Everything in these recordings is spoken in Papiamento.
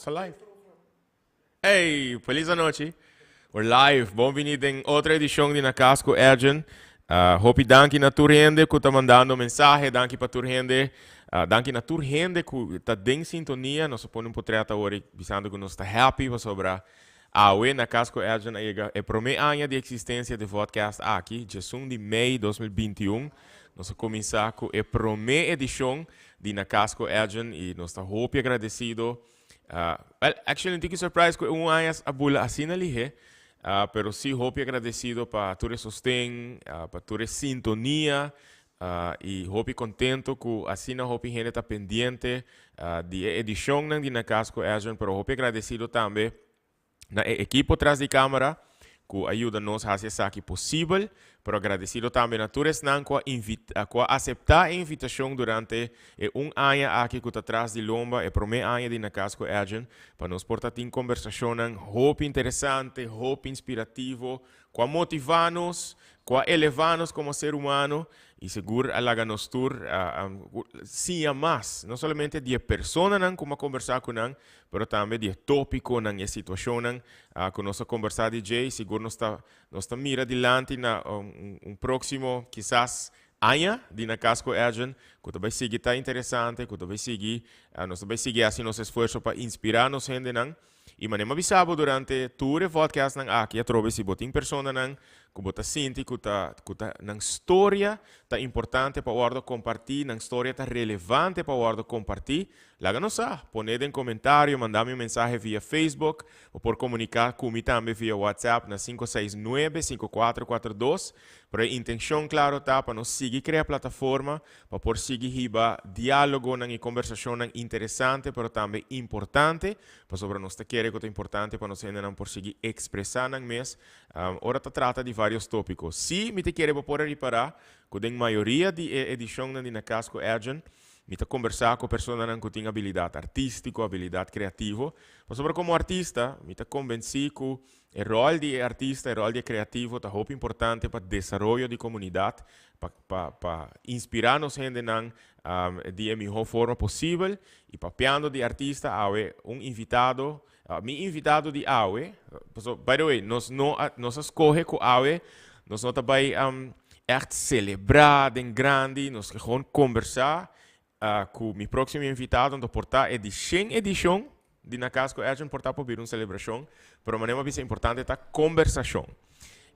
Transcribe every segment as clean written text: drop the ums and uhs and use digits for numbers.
Nos ta live. Hey, feliz anochi. We're live. Bon bini den otro edicion di Na Cas cu Edjean. Hopi danki na tur hende cu ta mandando mensahe. Danki pa tur hende. Danki na tur hende cu ta den sintonia. Nos a pone un potret awor bisando cu nos ta happy pasobra awe Na Cas cu Edjean a yega e prome aña di existencia di vodcast aki, 11 di mei 2021. Nos a cuminsa cu e prome edicion di Na Cas cu Edjean y nos ta hopi agradecido. Well, actually, tiki surprise cu un aña a bula asina lihe. Pero si hopi agradecido pa tur e sosten, pa tur e sintonia, y hopi contento cu asina hopi hende ta pendiente di e edicionnan di Na Cas cu Edjean, pero hopi agradecido tambe na e ekipo tras di camera cu a yuda nos haci esaki posibel, pero agradecido tambe na tur esnan cu a invita, cu a acepta e invitacion durante e un aña aki cu ta tras di lomba, e prome aña di Na Cas cu Edjean, pa nos por ta tin conversacionnan hopi interesante, hopi inspirativo, cu a motiva nos, cu a eleva nos como ser humano y sigur a laga nos tur siña mas, no solamente di e personanan cu mi a conversa cu nan, pero tambe di e tópikonan i e situashonnan ku nos a kombersá di dje i sigur nos ta nos ta mira dilanti na un próksimo kisas aña di Na Cas ku Edjean ku ta bai sigui ta interesante, ku ta bai sigui nos ta bai sigui hasi nos esfuerso pa inspirá nos hendenan. I manera mi a bisa bo durante tur e vodcastnan aki atrobe si bo tin personanan ku bo ta sinti ku ta ku ta nan storia ta importante pa wòrdu kompartí, nan storia ta relevante pa wòrdu kompartí, Laga nos sa! Pone den komentario, manda mi un mensahe via Facebook o por komuniká ku mi tambe via WhatsApp na 569 5442. Pero e intenshon klaro ta pa nos sigui krea plataforma pa por sigui hiba diálogonan i kombersashonnan interesante pero tambe importante, pasobra nos ta kere ku ta importante pa nos hendenan por sigui ekspresá nan mes ora ta trata di vários tópiko. Sí, mi ta kere bo por a ripará ku den mayoria di e edishonnan di Na Cas ku Edjean, mi ta kombersá ku personanan ku tin abilidat artístiko, abilidat kreativo. Pasobra komo artista, mi ta konbensí ku e ròl di e artista, e ròl di e kreativo ta hopi importante pa desaroyo di komunidat, pa pa pa inspirá nos hendenan di e mihó forma posibel. I papiando di artista, awe un invitado, mi invitado di awe, pasobra by the way, nos no a nos a skohe ku awe nos no ta bai ègt selebrá den grandi, nos ke gewoon kombersá ku mi próksimo invitado, anto por ta e di shen edishon di Na Cas ku Edjean, por ta por bira un selebrashon, pero manera mi a bisa importante ta kombersashon.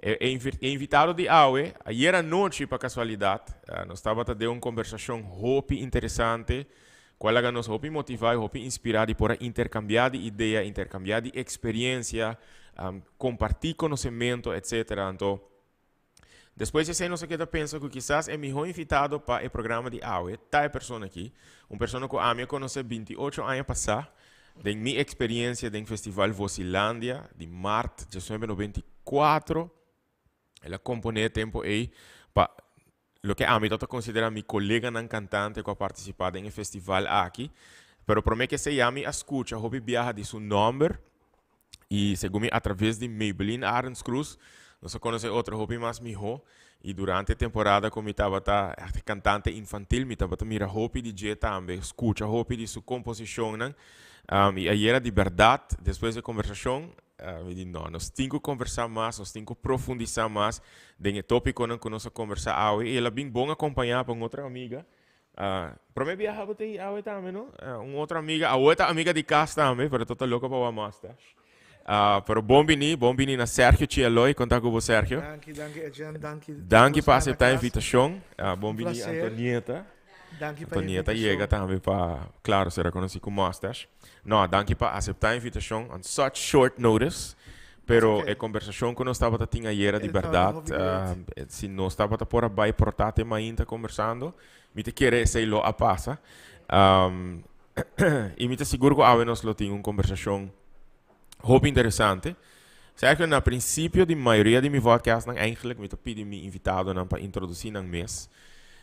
E e invitado di awe, ayer anochi pa kasualidat, nos tabata den un kombersashon hopi interesante, Cual laga nos hopi motiva y hopi inspira di por a intercambia di idea, intercambia di experiencia, comparti conocemento, etcetera. Anto, despues di esey nos a keda pensa cu kisas e miho invitado pa e programa di awe ta e persona aki. Un persona cu ami a conoce 28 aña pasa den mi experiencia den Festival Vosilandia di maart 1994. El a compone e tempo ey pa loke ami ta ta konsiderá mi koleganan kantante ku a partisipá den e festival aki. Pero promé ke esei ami a skucha hopi biaha di su nòmber i segun mi atraves di Maybelline Arends Cruz nos a konosé otro hopi mas mihó i durante e temporada ku mi tabata kantante infantil mi tabata mira hopi di dje tambe, skucha hopi di su komposishonnan i ayera di bèrdat despues di e kombersashon Mi di, No, nos tin ku kombersá mas, nos tin ku profundisá mas den e tópikonan ku nos a kombersá awe. I el a bin bon akompañá pa un otro amiga. Promé biaha bo ta ei awe tambe, no? Un otro amiga, awe ta amiga di kas tambe, pero ta ta loko pa wak mustache. Pero bon biní, bon biní na Sergio Chialoy. Kon ta ku bo, Sergio? Danki, danki Edjean, danki. Danki pa aseptá e invitashon. Bon biní Antonieta. Danki pa Antonieta yega tambe pa, claro, ser reconoci cu mustache. No, danki pa acepta invitacion on such short notice. Pero e conversacion cu nos tabata tin ayera di berdad, si nos tabata por a bay por ta te mainta conversando, mi ta kere esey lo a pasa. Y mi ta sigur cu awe nos lo tin un conversacion hopi interesante. Sergio, na principio di mayoria di mi vodcastnan eigenlijk mi ta pidi mi invitadonan pa introduci nan mes.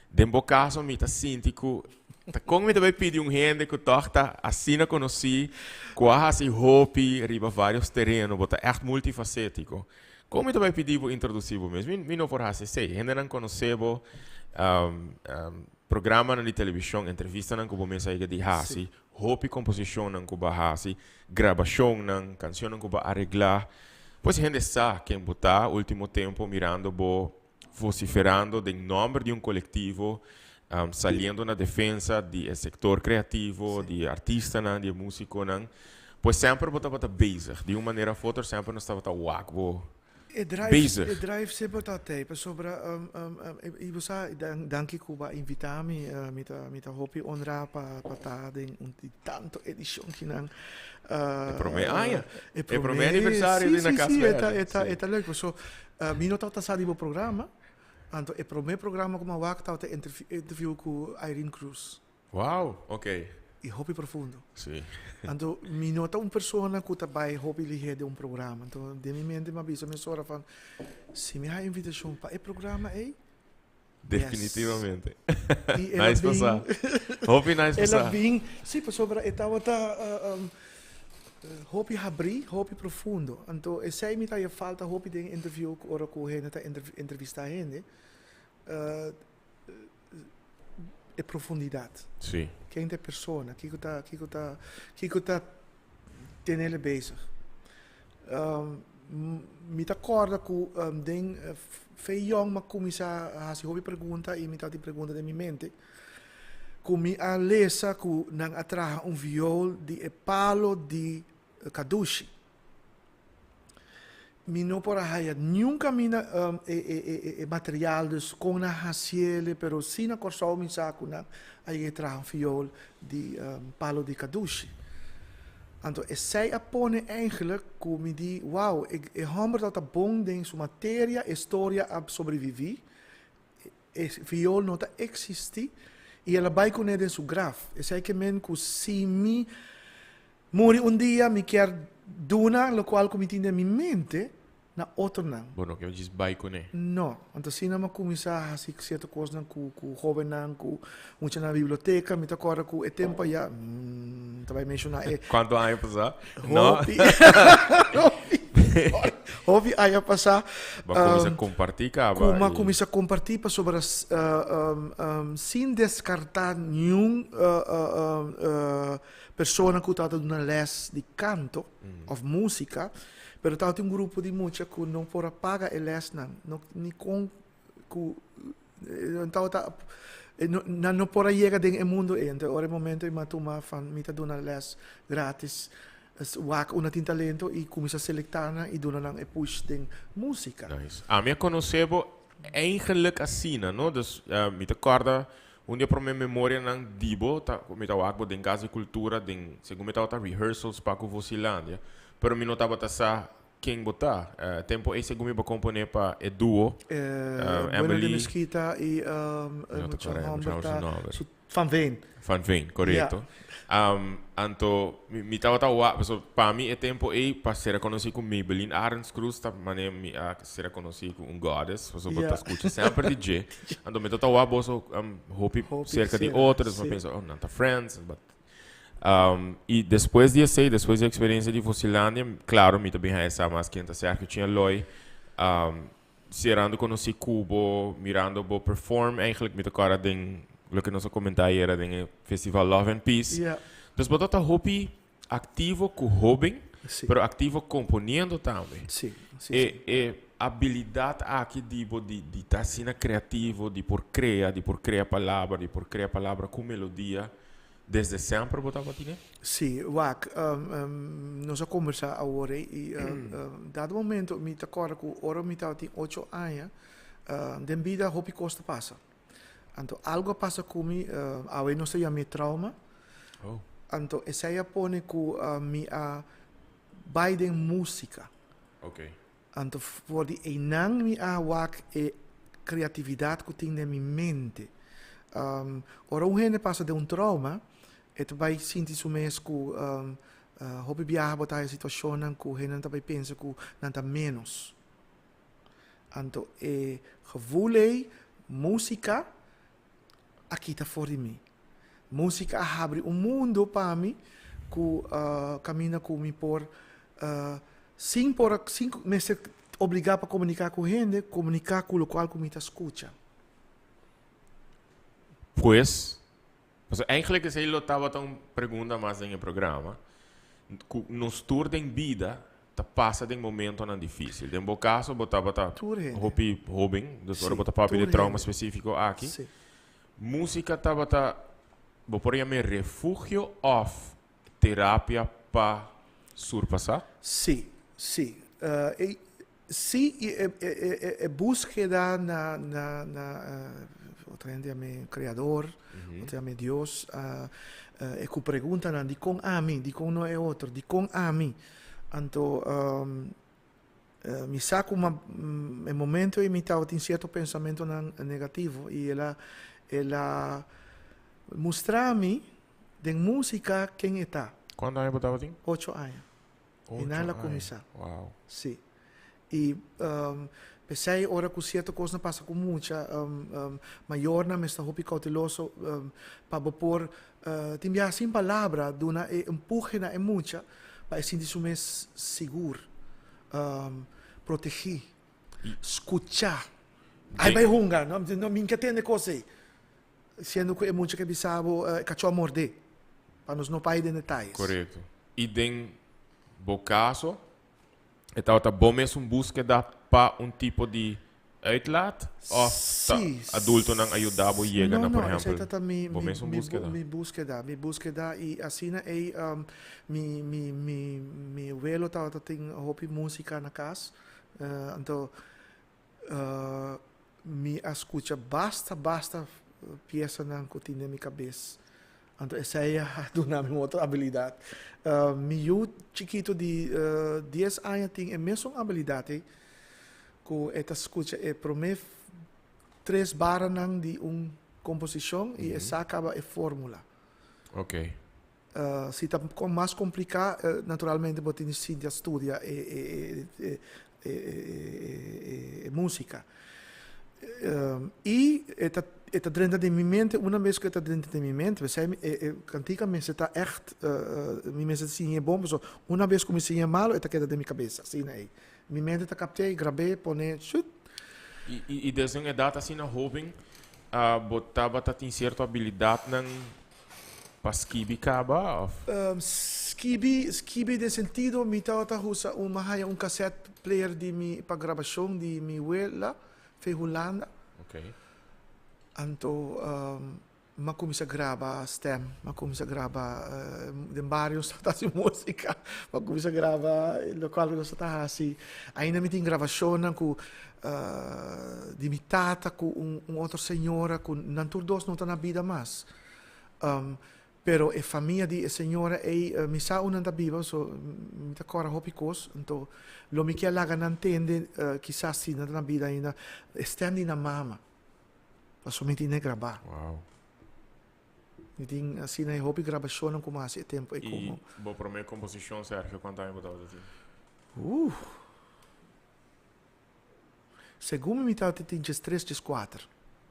Den bo caso mi ta sinti cu ta con mi ta bay pidi un hende cu toch ta asina conoci, cu a haci hopi riba varios tereno, bo ta echt multifacetico. Con mi ta bay pidi bo introduci bo mes? Mi, mi no por haci esey. Hendenan conoce bo, programanan di television, entrevistanan cu bo mes a yega di haci. Hopi komposishonnan ku bo a hasi, grabashonnan, kanshonnan ku bo a areglá. Pues hende sa ken bo ta último tempu mirando bo vosiferando den nòmber di un kolektivo, saliendo na defensa di e sektor kreativo, di e artistanan, di e músikonan. Pues semper bo tabata bezig. Di un manera of otro semper nos tabata wak bo E drive, bezig. e drive semper ta tei, pasobra i bo sa, danki ku bo a invitá mi, mi ta mi ta hopi honrá pa pa ta den un di tanto edishon kinan. E promé aña, e promé aniversario di Na Cas Si, si, si, e ta e ta leuk. Paso mi no tabata sa di bo programa, anto e promé programa ku mi a wak tabata e interview ku Irene Cruz. Wow, ok. I hopi profundo. Sí. Anto mi no ta un persona ku ta bai hopi lihé den un programa. Anto den mi mente mi a bisa mesora van, si mi haña invitashon pa e programa ei, yes. Definitivamente. I el a Nice bin, pasá. Hopi nice el a pasá. bin, sí, pasobra e tabata hopi habrí, hopi profundo. Anto esei mi ta haña falta hopi den interview ku ora ku hende ta entrevistá hende. E profundidat. Sí. Ken ta e persona? Kiko ta, kiko ta, kiko ta tenele bezig? Mi ta kòrda ku den fe yòn mi a kuminsá hasi hopi pregunta i mi tabatin pregunta den mi mente ku mi a lesa ku nan a traha un viol di e palo di kadushi. Mi no por a haya niun kaminda e material dus kon nan hasiele pero si na Kòrsou mi sa ku nan a yega traha un fiol di palo di kadushi. Anto esei a pone eigenlijk ku mi di wow e hòmber tabata bon den su materia e storia a sobrevivi e fiol no ta eksistí i el a bai kuné den su graf. Esei ke men ku si mi Muri un dia mi kier duna locual cu mi tin den mi mente na otronan. Bo no kier djis bai cune? No. Anto asina mi a cuminsa haci cierto cosnan cu cu hobennan, cu muchanan na biblioteca. Mi ta corda cu e tempo aya, mi ta bai menciona e. Cuanto aña pasa? No. Hopi. Hopi aña pasa. Bo a cuminsa comparti caba. Cu mi a cuminsa comparti pasobra sin descarta niun Persona ku tabata duna lès di kanto òf músika, pero tabatin un grupo di mucha ku no por a paga e lèsnan, no ni kon ku nan tabata nan no por a yega den e mundu ei. Enton ora e momento ei mi a tuma van mi ta duna lès gratis, wak unda tin talento i kuminsá selektá nan i duna nan e push den músika. Nice. Ami a konosé bo eigenlijk asina, no? Dus mi ta kòrda Un di e prome memorianan di bo ta ku mi ta wak bo den Cas di Cultura den segun mi tabata rehearsals pa ku Vosilandia, pero mi no tabata sa ken bo ta. E tempo ei segun mi bo kompone pa e duo Bueno de Emily Mesquita i Mi no ta mucha kòrda e mucha hòmber hòmber su ta nòmber. su Van Veen. Van Veen, korekto. Anto mi tabata wak, pasobra pa mi e tempo ei pa sera konosí ku Maybelline Arends Cruz ta manera mi a sera konosí ku un goddess, pasobra bo ta skucha semper di dje. Anto mi ta wak boso hopi serka di otro, despues mi a pensa, oh nan ta friends, but i despues di esei, despues di e eksperensia di Vosilandia, klaro mi ta bin haña sa mas ken ta Sergio Chinaloy, Serando konosí ku bo, mirando bo perform eigenlijk, mi ta kòrda den loke nos a komentá ayera den e festival Love and Peace. Dus bo ta hopi aktivo ku hóben, pero aktivo komponiendo tambe. E e abilidat aki di bo di di ta asina kreativo, di por krea, di por krea palabra, di por krea palabra ku melodia, Desde semper bo tabatin e? Sí, wak, nos a kombersá awor ei i dado momento mi ta kòrda ku ora mi tabatin ocho aña, den bida hopi kos ta pasa. Anto algu a pasa ku mi, awe nos ta yam'é trauma. Anto esei a pone ku mi a bai den músika. Anto for di einan mi a wak e kreatividat ku tin den mi mente. Ora un hende pasa den un trauma, e ta bai sinti su mes ku hopi biaha bo ta haña situashonnan ku hendenan ta bai pensa ku nan ta ménos. Anto e gevoel ei, músika a kita for di mi. Músika a habri un mundu pa mi ku kaminda ku mi por sin por sin mester obligá pa komuniká ku hende, komuniká ku lokual ku mi ta skucha. Pues. Paso eigenlijk esey lo tabata un pregunta mas den e programa, cu nos tur den bida ta pasa den momentonan dificil. Den bo caso bo tabata Tur hende. hopi hoben, dus ora Sí, bo ta papia tur di trauma hende. specifico aki. Sí. Musica tabata, bo por yam'e refugio of terapia pa surpasa? Sí, sí. E Sí, y e búskeda na na na otro hende yam'e creador, otro yam'e Dios, e cu preguntanan dicon ami, dicon no e otro, dicon ami? Anto mi sa cu e momento ey mi tabatin cierto pensamentonan negativo y el a el a mustra mi den musica ken e ta. Cuanto aña bo tabatin? Ocho aña. Ocho I nan la aña. kuminsá. Wow. Sí. I p'esei ora ku sierto kosnan pasa ku mucha, mayornan mester hopi kouteloso pa bo por tin biaha sin palabra duna e empuhe na e mucha pa e sinti su mes sigur, protegí, skuchá. Ai bai hunga, no, no mi ke tende kos ei. Siendo ku e mucha ke bisa bo e kachó a mordé. Pa nos no bai den detayes. Korekto. I den bo kaso, e tabata bo mes un búskeda pa un tipo di uitlaat? Òf ta Sí. adultonan a yuda bo yega No, na, por no, esei ehèmpel, ta ta mi, bo mi, mes un mi, búskeda? mi búskeda, mi búskeda i asina ei mi, mi, mi, mi welo tabata tin hopi músika na kas. Anto Mi a skucha basta basta piesanan ku tin den mi kabes. Anto esei a duna mi un otro abilidat. Mi yu chikitu di dies aña tin e mesun abilidat ei, ku e ta skucha e promé tres baranan di un komposishon i e sa kaba e fórmula. Si ta mas kompliká, naturalmente bo tin di sinti a studia e músika. I e ta e ta drenta den mi mente, una bes ku e ta drenta den mi mente, p'esei mi e kantika mester ta ègt mi mester siñ'é bon, pasobra una bes ku mi siñ'é malu e ta keda den mi kabesa, asina ei. Mi mente ta kapt'é, grab'é, pon'é, shut. I desde un edat asina hóben bo tabata tin sierto abilidatnan Pa skibi kaba of? Skibi, skibi den sentido mi tabata usa un, mi a haya un cassette player di mi, pa grabacion di mi wela fe Hulanda. Ok. Anto mi a cuminsa graba stem, mi a cuminsa graba den bario nos tabata haci musica, mi a cuminsa graba locual cu nos tabata haci. Ainda mi tin grabacionnan cu di mi tata cu un otro señora cu nan tur dos no ta na bida mas. Pero e famia di e señora ei, mi sa unda nan ta biba, so mi ta kòrda hopi kos. Anto lo mi kier laga nan tende, kisas si nan ta na bida ainda, e stèm di nan mama. Pasobra mi tin e grabá. Wow. Mi tin asina e hopi grabashonnan ku mi a hasi e tempu ei komo. I bo promé komposishon, Sergio, kuantu aña bo tabata tin? Segun mi mi tabata tin djestres, djeskuater.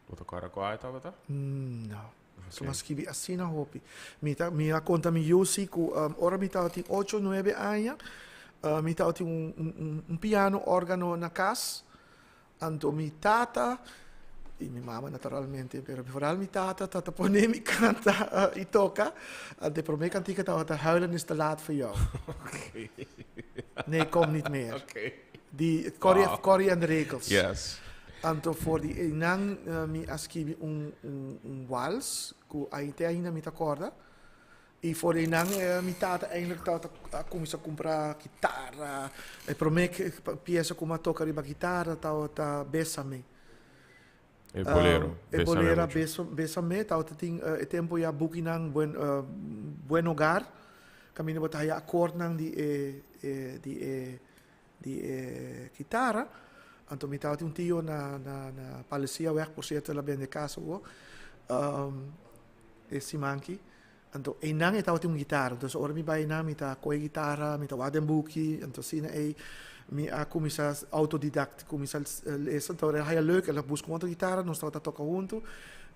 Bo ta kòrda kua e tabata? No. So mi a skibi asina hopi. Mi ta, mi a konta mi yu si ku ora mi tabatin ocho, nuebe aña, mi tabatin un, un, un piano organo na kas. Anto mi tata i mi mama naturalmente, pero vooral mi tata tabata pone mi kanta i toka. Anto e prome kantika tabata Huilen is te laat voor jou. Nee, kom niet meer. Di Corrie, Wow. Corrie en de Rekels. Yes. Anto for di einan mi a skibi un, un, un wals ku ai te ainda mi ta kòrda. I for di einan mi tata eindelijk tabata a kuminsá kumpra kitara. E promé piesa ku mi a toka riba kitara tabata Bésame. E bolero. E bolero Bésame tabata tin e tempu ya bukinan Buen, Buen Hogar. Kaminda bo ta haya akordnan di e, e, di e, di e kitara. Anto mi tabatin un tio na, na, na Palesiaweg, por sierto el a bende kas awor, e siman aki. Anto einan e tabatin un gitara. Entonces ora mi bai einan mi ta kohe gitara, mi ta wak den buki. Anto asina ei mi a kuminsá autodidact, kuminsá lesa. Anto el a haya leuk, el a buska un otro gitara, nos tabata toka huntu.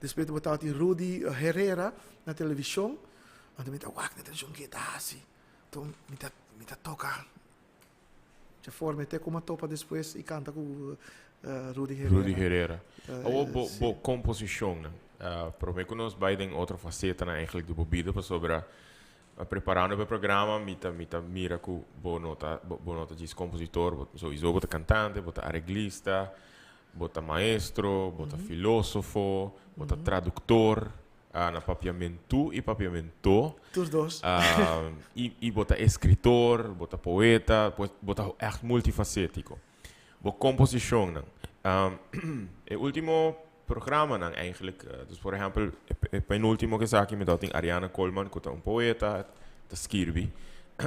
Despues bo tabatin Rudy Herrera na televishon. Anto mi ta wak na televishon ke e ta hasi. Anto mi ta, mi ta toka. Forma te ku m'a topa despues i kanta ku Rudy Herrera. Rudy Herrera. Awor bo bo komposishonnan. Prome ku nos bai den otro fasetanan eigenlijk di bo bida pasobra preparando pa e programa mi ta mi ta mira ku bo no ta bo no ta djis kompositor, bo souiso bo ta kantante, bo ta areglista, bo ta maestro, bo ta filosofo, bo ta traduktor na papiamentu i papiamento. Tur dos. I i bo ta eskritor, bo ta poeta, pues bo ta ègt multifasetico. Bo komposishonnan. E ultimo programanan eigenlijk, dus por ehèmpel e penultimo ku esaki mi tabatin Ariana Koolman ku ta un poeta, ta skirbi.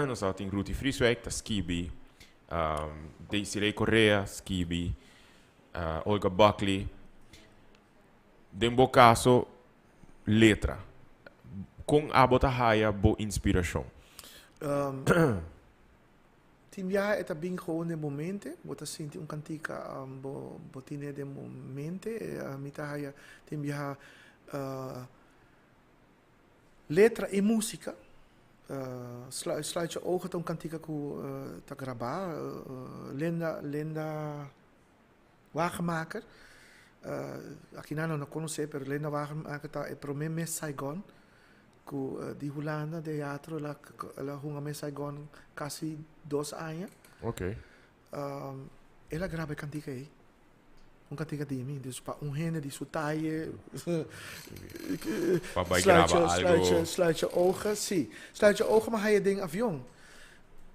Nos tabatin Ruthie Vrieswijk ta skibi, Desiree Correa skibi, Olga Buckley. Den bo kaso, letra. Kon abo ta haya bo inspirashon? Tin biaha e ta bin gewoon den bo mente, bo ta sinti un kantika, bo bo tine den bo mente. Mi ta haya tin biaha letra i musika. Sluit je ogen ta un kantika ku ta grabá. Linda Linda Wagemaker, akinan no no konosé pero Linda Wagemaker ta e promé Miss Saigon ku di Hulanda teatro el a el a hunga Miss Saigon kasi dos aña. Ok. El a graba e kantika ei, un kantika di mi, dus pa un hende di su taye Pa bai graba algo. Sluit je ogen, si. Sluit je ogen mi a haya den avion.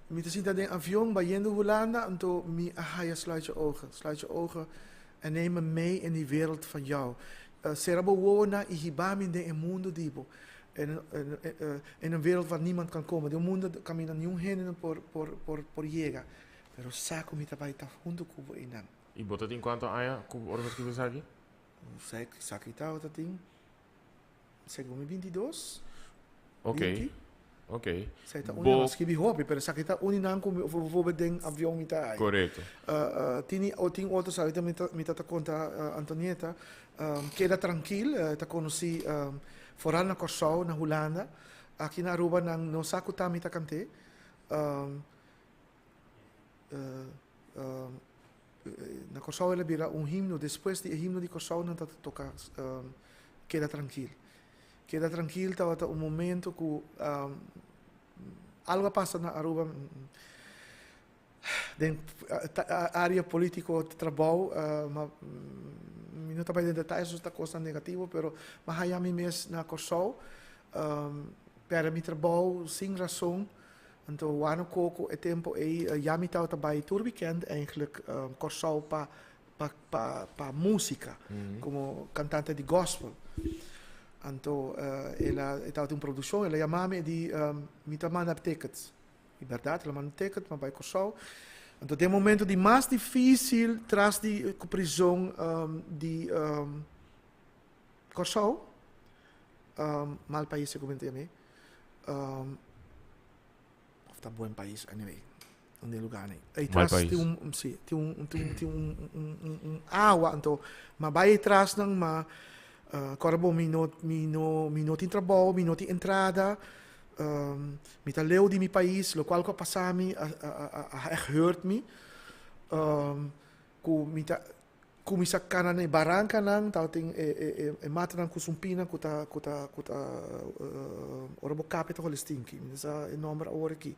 Mi ta sinta den avion bayendo Hulanda, anto mi a haya Sluit je ogen, sluit je ogen en neem me mee in die wereld van jou. Sera bo wowonan i hiba mi den e mundo di bo. In in een wereld waar niemand kan komen. Den un mundo kaminda niun hende no por por por por yega. Pero sa ku mi ta bai ta huntu ku bo einan. I bo ta tin kuantu aña ku ora bo skibi esaki? Esaki tabata tin segun mi 22. Ok. 20. Ok. Esaki ta uni, bo skibi hopi, pero esaki ta uni nan ku bijvoorbeeld den avion mi ta ai. Korekto. Tin tin otro sa mi ta mi ta konta Antonieta, keda trankil, ta konosí foral na Kòrsou, na Hulanda, aki na Aruba nan no sa ku ta mi ta kant'é. Na Kòrsou el a bira un himno, despues di e himno di Kòrsou nan ta toka Keda Trankil. Keda Trankil tabata un momento ku algo a pasa na Aruba den área polítiko trabou, ma mi no ta bai den detaye so ta kosnan negativo, pero mi a haña mi mes na Kòrsou pèrdè mi trabou sin rason. Anto wano koko e tempo ei ya mi tabata bai tur weekend eigenlijk Kòrsou pa pa pa pa músika komo kantante di gospel. Anto el a e tabatin un produkshon el a yama mi e di mi ta manda tickets. I bèrdat el a manda ticket mi a bai Kòrsou. Anto den momento di mas difísil tras di ku prizon di Kòrsou, mal pais segun mi ta yam'é. Of ta buen pais, anyway, un di lugar nei. Ei Mal tras pais. tin un, si, tin un, tin un, tin un, un, un, un awa, anto ma bai ei tras nan, ma kòrda bo mi no, mi no, mi no tin trabou, mi no tin entrada, mi ta leu di mi pais, lokual ku a pasa mi a, a, a, a ègt hurt mi, ku mi ta Kuminsá kana na e barankanan, tabatin e e e e matanan ku sumpina ku ta ku ta ku ta ora bo kapia ta holi stinki. Mi no sa e nòmber awor aki.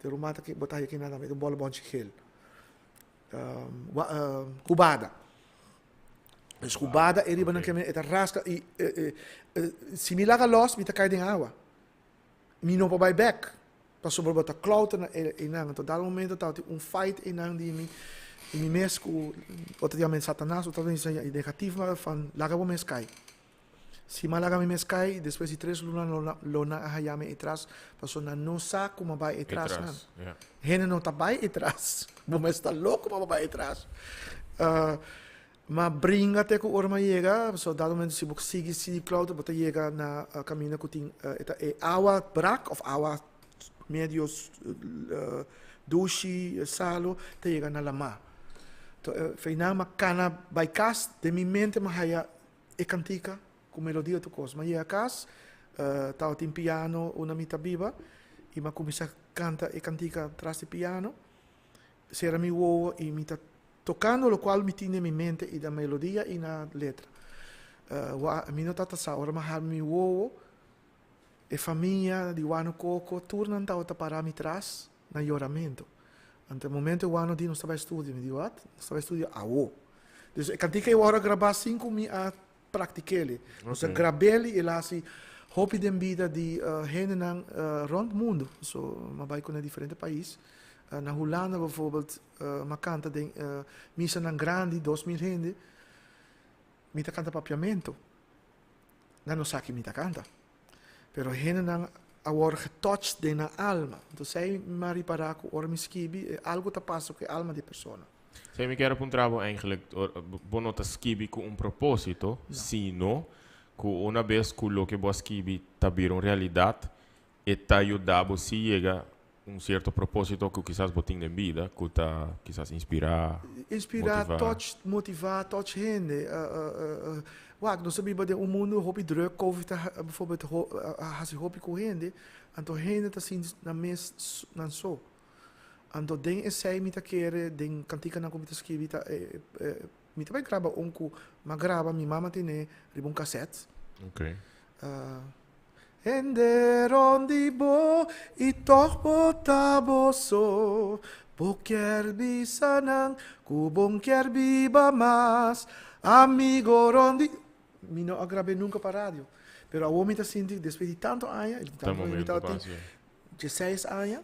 Pero un mata ku bo ta haña kinan tambe ta un bòl bònchi gel. Hubada. Dus hubada e riba nan ke e ta raska i e e si mi laga lòs mi ta kai den awa. Mi no por bai bèk. Pasobra bo ta klauter na e einan. Anto dado momento tabatin un fight einan di mi i mi mes ku otro dia men Satanas, otro dia men negatief maar van laga bo mes kai. Si mi a laga mi mes kai despues di tres luna lo nan a haya mi etras pasobra nan no sa ku mi a bai etras nan. Hende no ta bai etras. Bo mes ta loko pa bo bai etras. Ma bringa te ku ora mi a yega, so dado momento si bo sigui sigui klauter bo ta yega na kaminda ku tin e ta e awa brak of awa medio dushi, salo, ta yega na lamá. To feinan mi a kana bai kas, den mi mente mi a haya e kantika ku melodia tur kos. Mi a yega kas, tabatin piano unda mi ta biba i mi a kuminsá kanta e kantika tras di piano. sera mi wowo i mi ta tokando lokual mi tin den mi mente i na melodia i na letra. Mi no tabata sa ora mi a habri mi wowo e famia di Wano Koko tur nan tabata para mi tras na yoramentu. Anto e momento e Wano di nos ta bai studio mi di wat? Nos ta bai studio awo. Dus e kantika ei wòrdu a grabá sin ku mi a praktik'el. Nos a grab'el i el a hasi hopi den bida di hendenan rònt mundu. So mi a bai ku na diferente pais. Na Hulanda bijvoorbeeld mi a kanta den misanan grandi, 2000 hende. Mi ta kanta papiamentu. Nan no sa ki mi ta kanta. Pero hendenan a wòrdu getouched den nan alma. Entonces ei mi a ripará ku ora mi skibi, algu ta pasa ku e alma di e persona. Esei mi kier a puntra bo eigenlijk, bo no ta skibi ku un propósito, sino ku una bes ku loke bo a skibi ta bira un realidat, e ta yuda bo si yega un cierto propósito ku kisas bo tin den bida, ku ta kisas inspirá, Inspirá, motivá. touch, motivá, touch hende. Wak, nos ta biba den un mundu hopi druk, covid ta bijvoorbeeld a hasi hopi ku hende, anto hende ta sinti nan mes nan so. Anto den esei mi ta kere, den kantikanan ku mi ta skibi ta mi ta bai graba un ku mi a graba, mi mama tene riba un kasèt. Okay. Hende rond di bo i tòg bo ta bo so. Bo kier bisa nan ku bon kier biba mas. Amigo rond di. Mi no a grab'é nunka pa radio. Pero awor mi ta sinti despues di tantu aña, di Ta tantu aña mi momento tabatin pa hasié. dieseis aña,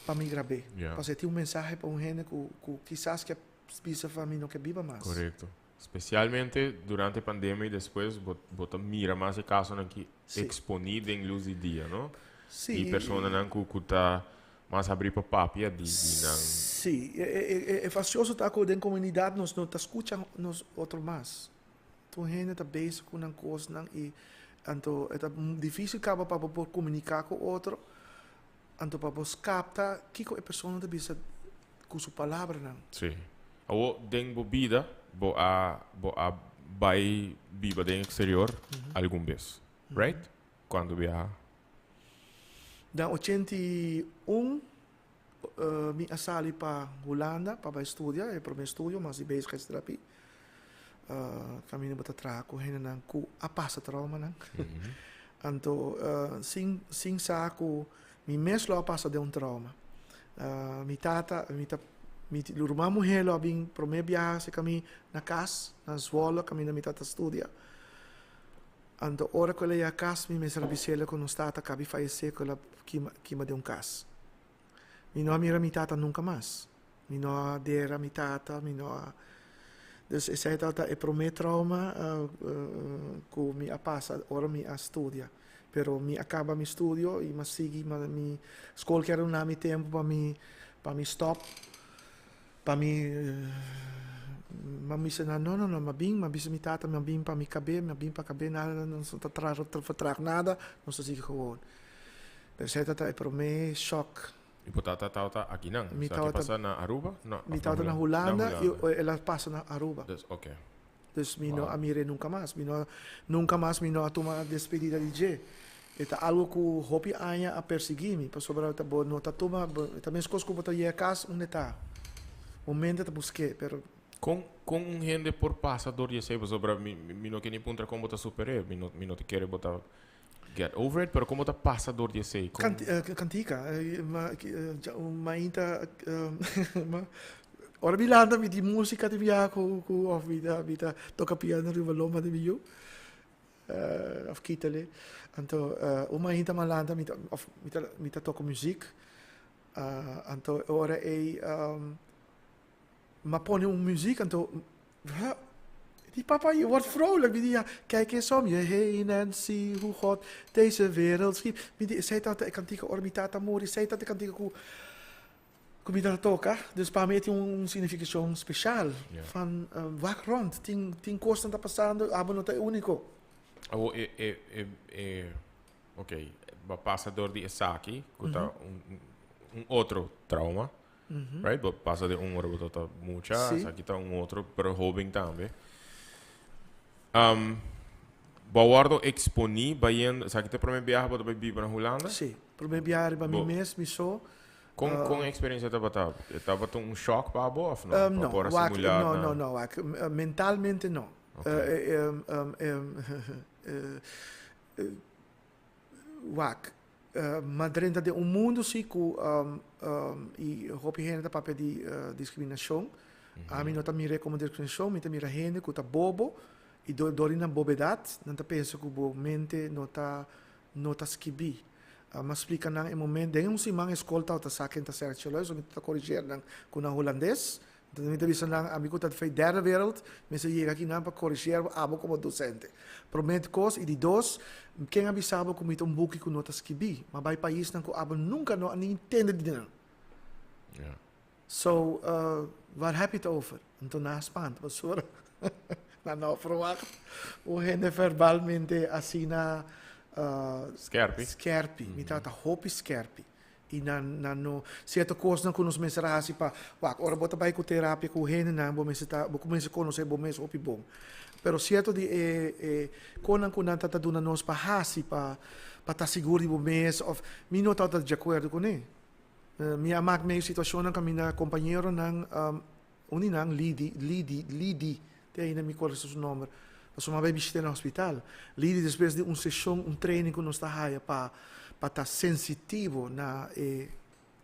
pa mi grab'é. Ya. Pasobra e tin un mensahe pa un hende ku ku kisas ke bisa fa mi no ke biba mas. Korekto. Spesialmente durante pandemia i despues bo bo ta mira mas e kasonan ki eksponí den lus di dia, no? Sí. Di personanan ku ku ta mas habrí pa papia di di nan. Sí. E e e e fasioso ta ku den komunidat nos no ta skucha nos otro mas. Tur hende ta bezig ku nan kosnan i anto e ta difísil kaba pa bo por komuniká ku otro, anto pa bo skapta kiko e persona ta bisa ku su palabranan. Sí. Awor den bo bida bo a bo a bai biba den exterior algun bes, right? Cuando biaha? Den 81 mi a sali pa Hulanda pa bai studia, e prome studio mas di bezigheidsterapie. Kaminda bo ta traha ku hendenan ku a pasa traumanan. Anto sin sin sa ku Mi mes lo a pasa den un trauma. Mi tata, mi ta, mi ruman muhé lo a bin promé biaha serka mi na kas, na Zwolle, kaminda mi tata studia. Anto ora ku el a yega kas, mi mester a bis'el ku nos tata kabi fayesé, ku el a kima, kima den un kas. Mi no a mira mi tata nunka mas. Mi no a dera mi tata, mi no a. Dus esei tabata e promé trauma ku mi a pasa ora mi a studia. Pero mi a kaba mi studio i mi a sigui mi skol kier duna mi tempu pa mi pa mi stòp, pa mi mi a bisa nan no no no mi a bin mi a bisa mi tata mi a bin pa mi kab'é mi a bin pa kab'é nada nos no ta vertraag nada nos ta sigui gewoon. Pero esei tabata e promé shòk. I bo tata tabata akinan? Mi Esaki tabata pasa na Aruba? No, mi of na tabata na Hulanda? Hulanda i el a pasa na Aruba. Dus oké. Dus mi no a mir'é nunka mas. Mi no a, nunka mas mi no a tuma despedida di dje. E ta algu ku hopi aña a persiguí mi, pasobra ta bo no ta tuma, bo, ta meskos ku bo ta yega kas unda e ta. Bo mente ta busk'é, pero. Kon, kon un hende por pasa dor di esei? Pasobra mi, mi no ke ni puntra kon bo ta super'é. Mi no, mi no ta kere bo ta get over it, pero kon bo ta pasa dor di esei? Kon. Kanti, kantika. Ma, mainta, ma. Ora mi lanta mi tin musica di biaha cu cu of mi ta mi ta toca piano riba lomba di mi yu of kitale. Anto un mainta mi a lanta mi ta of mi ta mi ta toca muziek anto e ora ey mi a pone un muziek anto di papa je wordt vrolijk. Mi di ja kijk eens om je heen en zie hoe God deze wereld schiep. Mi di esey tabata e cantica ora mi tata muri esey tabata e cantica cu Ku mi ta toka, dus pa mi e tin un signifikashon speshal. Van wak rònt, tin tin kosnan ta pasando, abo no ta e úniko. Awor e e e e ok, bo a pasa dor di esaki ku ta un un otro trauma, right? Bo pasa den un ora bo ta mucha, esaki ta un otro, pero hóben tambe. Bo a wòrdu eksponí bayendo, esaki ta e promé biaha bo ta bai biba na Hulanda? Sí, promé biaha riba mi mes, mi so. Kon kon e eksperensia tabata? E tabata un shòk pa bo òf no? No, Pa por a wak, simulá no, na. no, no, wak, mentalmente no. Ok. Wak, m'a drenta den un mundu si ku i hopi hende ta papia di diskriminashon. Ami no ta mir'é komo diskriminashon, mi ta mira hende ku ta bobo i dor di nan bobedat nan ta pensa ku bo mente no ta no ta skibí. M'a splika nan e momento, den un siman e skol tabata sa ken ta Serge Chalois, so mi ta koriger nan ku nan hulandes. Entonces mi ta bisa nan, ami ku ta di derde wereld, mester yega akinan pa koriger abo komo dosente. Promé kos, i di dos, ken a bisa bo ku mi ta un buki ku no ta skibí? M'a bai paisnan ku abo nunka no a ni tende di nan. So, waar heb je het over? Anto nan a spanta pasobra nan no a verwacht un hende verbalmente asina Skerpi. skerpi. Mi tabata hopi skerpi. I nan nan no sierto kosnan ku nos mester a hasi pa wak ora bo ta bai ku terapia ku hendenan bo mester ta bo kuminsá konosé bo mes hopi bon. Pero sierto di e e konan ku nan ta ta duna nos pa hasi pa pa ta sigur di bo mes òf mi no tabata di akuerdo kuné. Mi a mak medio situashonnan kaminda kompañeronan un di nan Lidi Lidi Lidi te ainda mi kòrda su nòmber pasobra mi a bai bishit'é na hospital. Lidi despues di un seshon un training ku nos ta haya pa pa ta sensitivo na e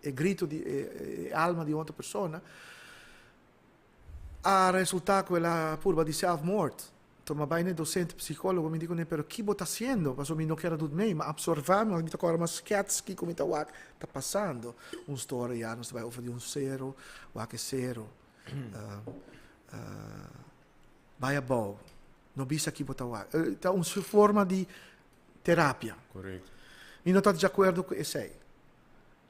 e grito di e e alma di otro persona a resultá ku el a purba di sèlfmòrd. Enton mi a bai na e docente psicólogo, mi di kuné, pero ki bo ta hasiendo? Pasobra mi no kier a dut mei, mi a absorba, mi ta kòrda mas skèts kiko mi ta wak ta pasando. Un storia ya nos ta bai over di un sero, wak e sero bai abou, no bisa ki bo ta wak. Ta un forma di terapia. Korekto. Mi no ta di akuerdo ku esei.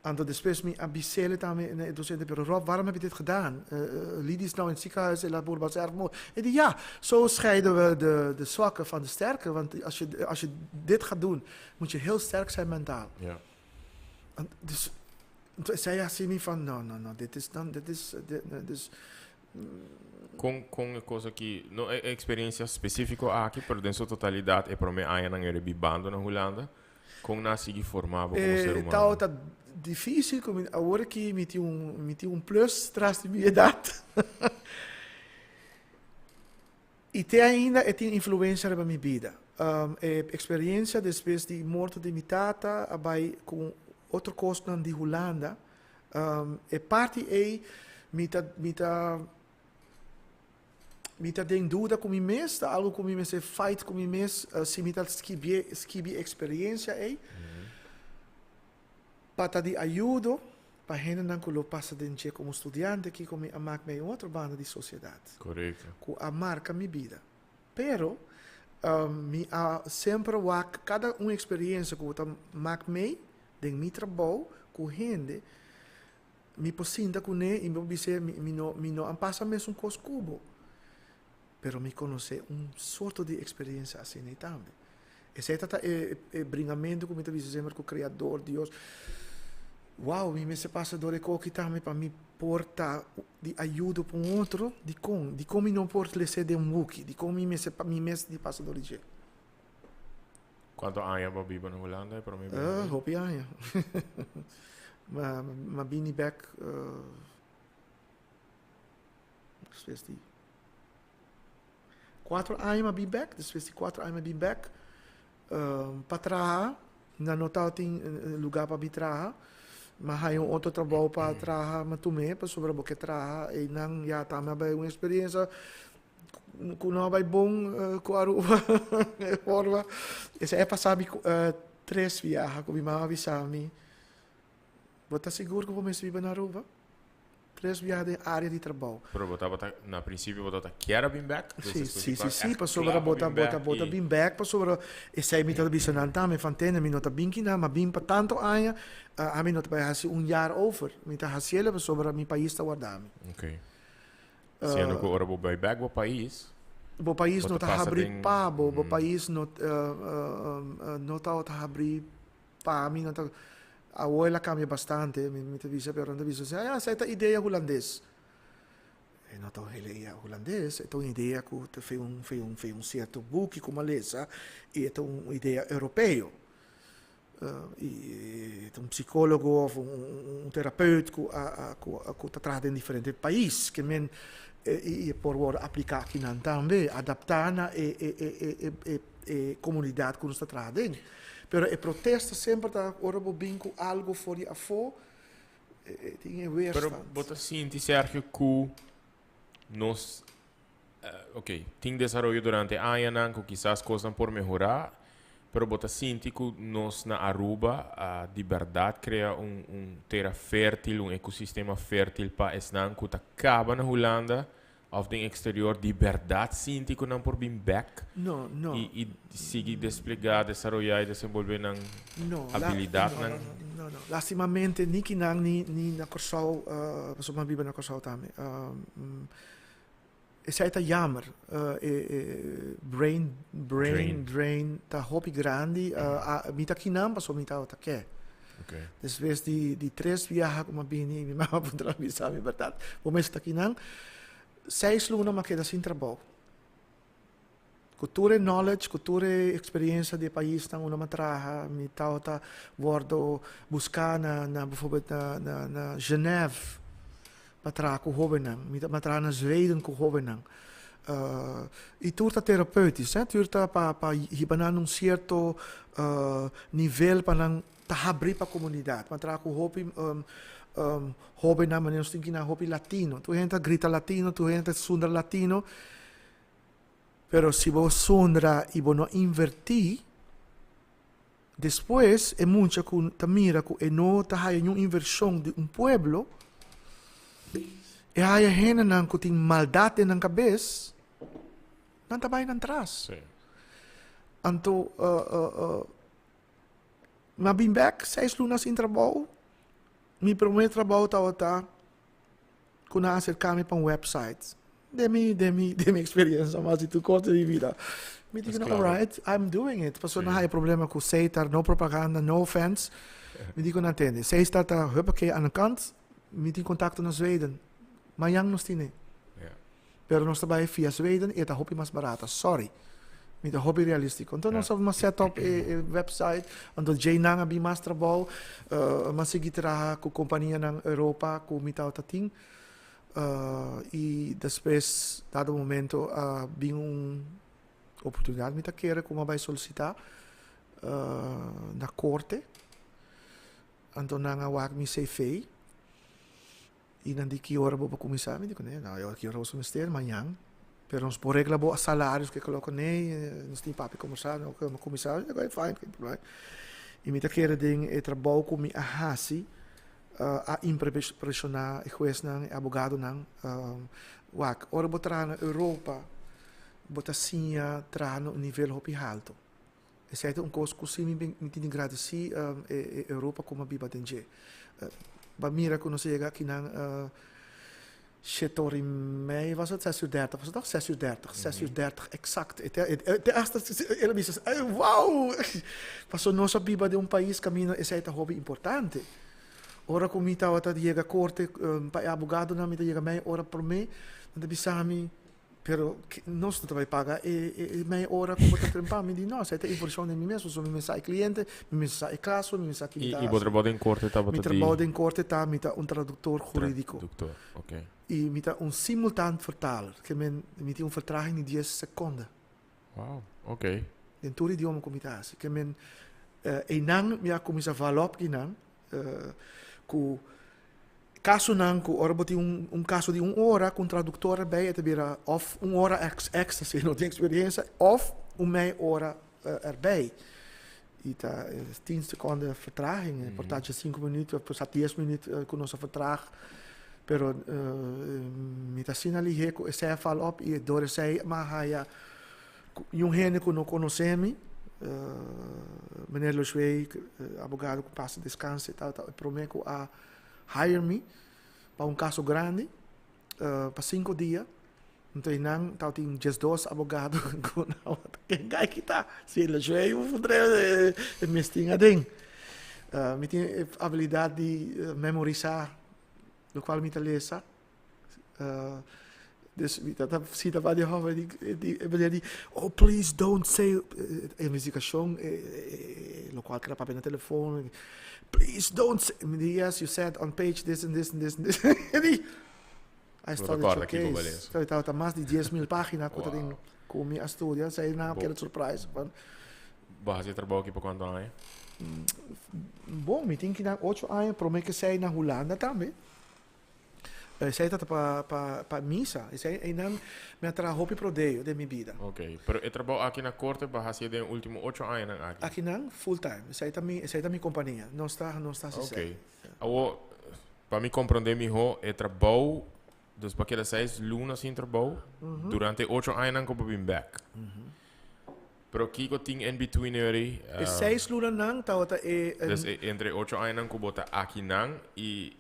Anto despues mi a bis'ele tambe na e docente, pero Rob, waarom heb je dit gedaan? Lidy is nou in het ziekenhuis, el a purba zelfmoord. E di, ja, zo scheiden we de, de zwakke van de sterke. Want als je, als je dit gaat doen, moet je heel sterk zijn mentaal. Ja. En dus, toen zei hij mi van, no, no, no, dit is dan, dit is, dit, dus... Kon, kon e kos aki, no e experiencia specifico aki, pero den su totalidad e prome añanan eri bibando na Hulanda, Kon nan a sigui forma bo komo ser humano? Tabata difícil ku mi awor aki mi tin un mi tin un plus tras di mi edat. I te ainda e tin influensia riba mi bida. E eksperensia despues di morto di mi tata a bai ku otro kosnan di Hulanda. E parti ei mi ta mi ta Mi ta den duda ku mi mes, ta algu ku mi mester fight ku mi mes si mi ta skibié, skibi e eksperiencia ei pa ta di ayudo pa hendenan ku lo pasa den dje komo studiante kiko mi a mak mei un otro banda di sosiedat ku a marka mi bida. Pero mi a semper wak kada un eksperiencia ku bo ta mak mei den mi trabou ku hende. Mi por sinta kuné i mi por bis'é, mi no, mi no a pasa mesun kos ku bo, pero mi konosé un sorto di eksperensia asina ei tambe. Esei ta ta e e bringamentu ku mi ta bisa semper ku Kreador, Dios. Wow, mi mester pasa dor e koki tambe pa mi por ta di ayudo pa un otro? Dikon? Dikon mi no por les'é den un buki? Dikon mi mester pa mi mes di pasa dor di dje? Kuantu aña bo a biba na Hulanda e prome bes? Hopi aña. Ma bini bek despues di kuatro aña ma bin bek, despues di kuatro aña ma bin bek pa traha, nan no tabatin luga pa mi traha, m'a haña un otro trabou pa traha, m'a tum'é pasobra bo ke traha, einan ya tambe a bai un eksperiencia. Ku no a bai bon ku Aruba e forma. Esei a pasa mi tres biaha ku mi mama a bisa mi, Bo ta sigur ku bo mester biba na Aruba? Tres biaha den área di trabou. Pero bo tabata, na prinsipio bo tabata kier a bin bèk? Si, si, si, si, pasobra bo ta, bo ta, bo ta bin bèk pasobra esei mi tabata bisa nan tambe, van tende mi no ta bin kinan, m'a bin pa tantu aña, ami no ta bai hasi un jaar over. Mi ta hasiel pasobra mi pais ta warda mi. Oké. Siendo ku ora bo bai bek bo pais. Bo pais no ta habri pa bo, bo pais no no tabata habri pa mi, no ta, awor el a kambia bastante, mi ta bisa, pero nan ta bisa si, ah, esei ta idea hulandes. E no ta un idea hulandes, e ta un idea ku ta fe un fe un fe un sierto buki ku mi a lesa i e ta un idea europeo. Y un psicologo of un terapeut cu a cu ta traha den diferente pais ke men y e por worde aplica akinan tambe, adapta na e e e e comunidad cu nos ta traha den. Pero e protesta semper ta ora bo bin cu algo for di afo tin e weerstand. Pero bo ta sinti Sergio cu nos Ok, tin desaroyo durante añanan cu kisas cosnan por mehora, pero bo ta sinti cu nos na Aruba a di berdad crea un un tera fertil, un ecosistema fertil pa esnan cu ta caba na Hulanda of den exterior di berdad sinti cu nan por bin bek No, no. y y sigui desplega, desaroya y desenvolve nan No, la, no, habilidadnan? no, no, no. Lastimamente ni kinan ni ni na Corsou, pasobra mi a biba na Corsou tambe. Esei ta jammer. E e brain brain drain ta hopi grandi. Mi ta kinan pasobra mi tabata ke. Despues di di tres biaha ku mi a bini mi mama a puntra mi sa mi bèrdat bo mester ta kinan. Seis luna mi a keda sin trabou. Ku tur e knowledge, ku tur e eksperiencia di e paisnan unda mi a traha, mi tabata wòrdu buská na na bijvoorbeeld na na na Genève pa traha ku hóbennan. Mi a traha na Zweden ku hóbennan. I tur ta terapeutisch, hè, tur ta pa pa hiba nan un sierto nivel pa nan ta habrí pa komunidat. Mi a traha ku hopi hóbennan, manera nos tin kinan hopi latino. Tur hende ta grita latino, tur hende ta sundra latino. Pero si bo sundra i bo no invertí, despues e mucha ku ta mira ku e no ta haya niun invershon di un pueblo, e haya hendenan ku tin maldat den nan kabes, nan ta bai nan tras. Anto mi a bin bek seis luna sin trabou, mi prome trabou tabata ku nan a aserká mi pa un website. Den mi, den mi, den mi experiencia mas di tur kos den mi vida. Mi di, Esklavo. alright, I'm doing it. Pasobra nan haya problema ku Seitar, no propaganda, no offense. Mi di ku nan tende, Seitar ta huppakee aan de kant, mi tin kontakto na Zweden. Mañan nos tine. Pero nos ta bai via Zweden i e ta hopi mas barata. Sorry. Mi ta hopi realístiko. Anto nos a set up e, e website, anto djei nan a bin mas trabou. Mi a sigui traha ku kompanianan Europa ku mi tabata tin. I despues, dado momento, a bin un oportunidat mi ta kere ku mi a bai solisitá na korte. Anto nan a wak mi CV i nan di ki ora bo por kuminsá. Mi di kuné, no, ki ora bo mester? Mañan. Pero nos por regla bo salarios ke koloka nei, nos tin papia kombersá, no kuminsá. Mi di oké, fine, geen probleem. I mi ta kere den e trabou ku mi a hasi. A impresioná e huesnan, e abogadonan. Wak, ora bo traha na Europa, bo ta siña traha na un nivel hopi haltu. Esei ta un kos ku si mi mi tin di gradisí e Europa ku mi a biba den dje. Bo a mira ku nos a yega akinan Shete ora i mei was het, zes uur dertig was het toch? Zes uur dertig, zes uur dertig, exact. E te, e te hasta el a bisa, ay, wow! Pasobra nos a biba den un pais kaminda esei ta hopi importante. Ora ku mi tabata yega korte pa e abogadonan mi ta yega mei ora promé, nan ta bisa mi, Pero nos no ta bai paga e e mei ora ku bo ta trempa. Mi di no, esei ta invershon den mi mes, pasobra mi mes sa e kliente, mi mes sa e kaso, mi mes sa ki mi ta I bo hasi. trabou den korte tabata Mi di? trabou den korte ta, mi ta un traduktor hurídiko. Traduktor, ok. I mi ta un simultaan vertaler, ke men mi tin un vertraging di dies sekonde. Wow, ok. Den tur idioma ku mi ta hasi. Ke men einan mi a kuminsá val op kinan ku Kasonan ku ora bo tin un un kaso di un ora ku un traduktor erbij e ta bira òf un ora èks extra si e no tin eksperiencia òf un mei ora erbij. I ta tien sekonde vertraging, por ta dje sinku minüt òf por sa dies minüt ku nos a vertraag. Pero mi ta asina lihé ku esei a fal òp i dor esei mi a haya un hende ku no konosé mi, meneer Loshwey, abogado ku pasa deskanse, tabata e promé ku a hire mi pa un kaso grandi pa sinku dia. Anto einan tabatin diesdos abogado ku nan ken kai kita? Si Loshwey un fundre e mes tin aden. Mi tin e abilidat di memorisá lokual mi ta lesa. Dus mi tata sinta pa di hòf di di e meneer di, oh please don't say investigashon lokual keda papia na telefon, please don't say, mi di yes you said on page this and this and this and this e di I studied your case, tabata mas di 10,000 pagina ku ta den ku mi a studia, esei nan a keda surprise van. Bo a hasi e trabou aki pa kuantu aña? Bon, mi tin kinan ocho aña prome ke sei na Hulanda tambe. Esei ta pa pa pa misa. Esei einan mi a traha hopi prodeo den mi bida. Ok, pero e trabou aki na korte bo a hasié den e ultimo ocho añanan aki? Akinan full time. Esei ta mi esei ta mi kompania. Nos ta nos ta hasi esei. Ok. Awor, pa mi komprondé mihó e trabou, dus bo a keda seis luna sin trabou durante e ocho añanan ku bo bin bèk. Pero kiko tin in between eri? E seis lunanan tabata e. Dus entre e ocho añanan ku bo ta akinan i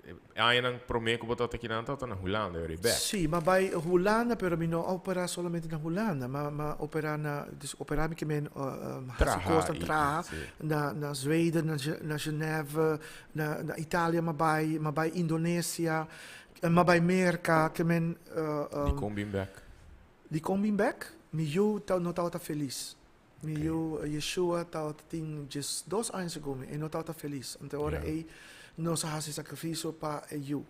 E añanan promé ku bo tabata akinan tabata na Hulanda, eri bèk. Sí, m'a bai Hulanda, pero mi no a operá solamente na Hulanda. M'a m'a operá na, dus operá mi ke men hasi kosnan, traha na na Zweden, na na Genève, na na Italia m'a bai, m'a bai Indonesia, m'a bai Merka, ke men. Dikon bin bèk? Dikon bin bèk? Mi yu ta no tabata felis. Mi yu Yeshua tabata tin 12 aña segun mi, e no tabata felis. Anto e ora ei nos a hasi sakrifisio pa e yu.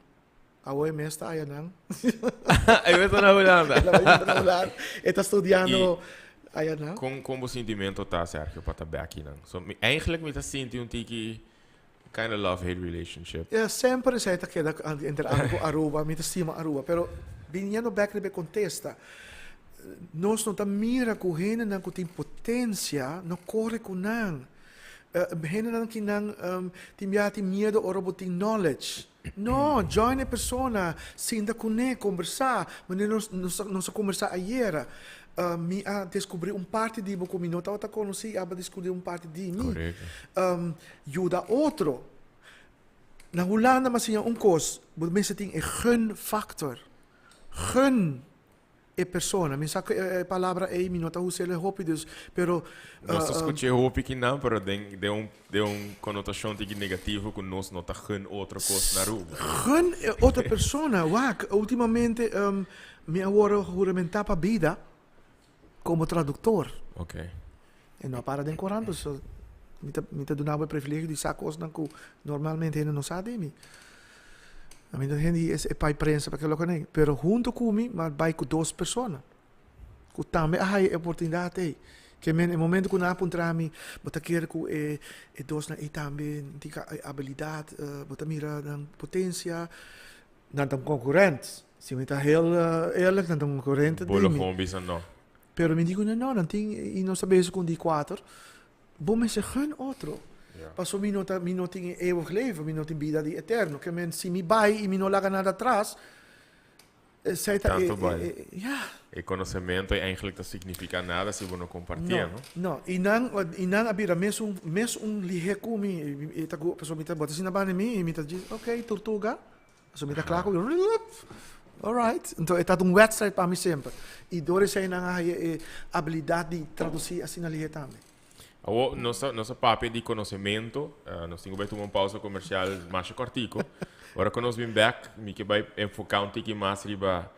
Awor e mes ta ayanan. E mes ta na Hulanda. E ta na Hulanda. E ta studiando ayanan. Kon kon bo sintimento ta, Sergio, pa ta bek akinan? So mi eigenlijk mi ta sinti un tiki kind of love-hate relationship. Ja, semper esei ta keda entre ami ku Aruba. Mi ta stima Aruba, pero biniendo bek riba e kontesta, nos no ta mira ku hendenan ku tin potensia no kore ku nan. Hendenan ki nan tin biaha tin miedu ora bo tin knowledge. No, join e persona, sinta kuné, kombersá. Manera nos nos a kombersá ayera, mi a deskubrí un parti di bo ku mi no tabata konosí i abo a deskubrí un parti di mi. Yuda otro. Na Hulanda mi a siña un kos, bo mester tin e gunfactor. Gun e persona. Mi sa ku e palabra ei mi no ta us'el hopi dus, pero. Nos ta skuch'é hopi kinan, pero den den un den un konotashon tiki negativo ku nos no ta gun otro kos na Aruba. Gun e otro persona. Wak, ultimamente mi a wòrdu huramentá pa bida komo traduktor. Oké. E no a para den korant, dus mi ta mi ta duna bo e privilegio di sa kosnan ku normalmente hende no sa di mi. A mi ta hende e pai prensa pa ke loke nei. Pero hunto ku mi, mi a bai ku dos persona ku tambe a haya e oportunidat ei. Ke men e momento ku nan a puntra mi, bo ta kere ku e e dosnan ei tambe tin e abilidat, bo ta mira nan potensia? Nan ta un konkurent. Si mi ta heel eerlijk, nan ta un konkurente di mi. Bo lo gewoon bisa no. Pero mi di ku nan, no, nan tin, i nos ta bezig ku un di kuater. Bo mester gun otro. Paso mi no ta, mi no tin e eeuwig leven, mi no tin bida di eterno. Ke men, si mi bai i mi no laga nada atras, esei ta e, Tanto bai. e, ya. E konosementu ei eigenlijk ta signifiká nada si bo no kompartié, No, no? no. I nan, i nan a bira mesun, mesun lihé ku mi. I ta ku, pasobra mi ta, bo ta sinta banda di mi i mi ta djis, ok, tortuga. So mi ta kla ku alright. Enton e ta un wedstrijd pa mi semper. I dor esei nan a haya e abilidat di tradusí asina lihé tambe. Awor nos ta nos a papia di konosementu. Nos tin ku bai tuma un pausa komersial masha kòrtiku. Ora ku nos bin bèk mi ke bai enfoká un tiki mas riba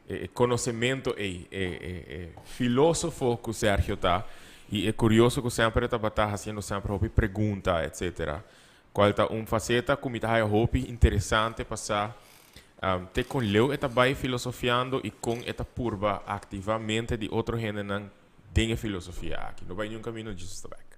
e konosementu ei, e e e filósofo ku Sergio ta i e kurioso ku semper e tabata hasiendo semper hopi pregunta etcetera. Cual ta un faceta cu mi ta haya hopi interesante pa sa te con leu e ta bay filosofiando y con e ta purba activa mente di otro hendenan den e filosofia aki. No bay niun camino, Jesus ta back.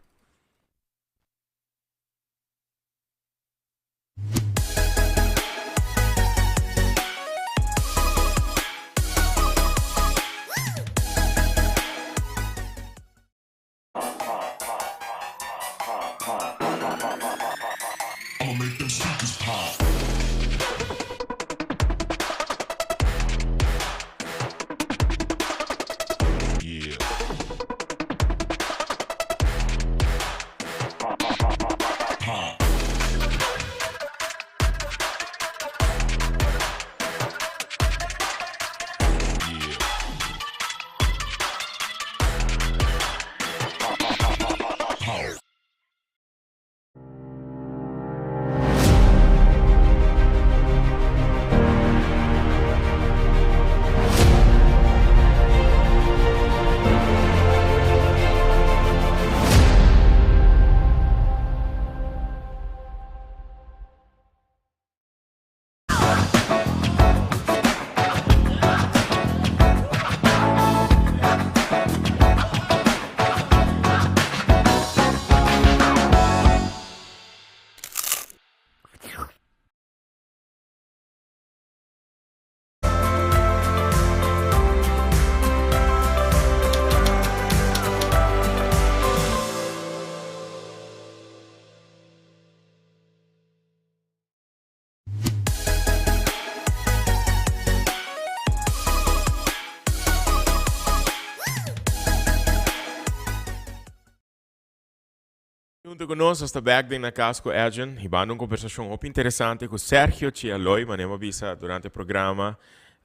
Hunto ku nos, nos ta bek den Na Cas ku Edjean, hibando un kombersashon hopi interesante ku Sergio Chialoy, manera mi a bisa durante e programa,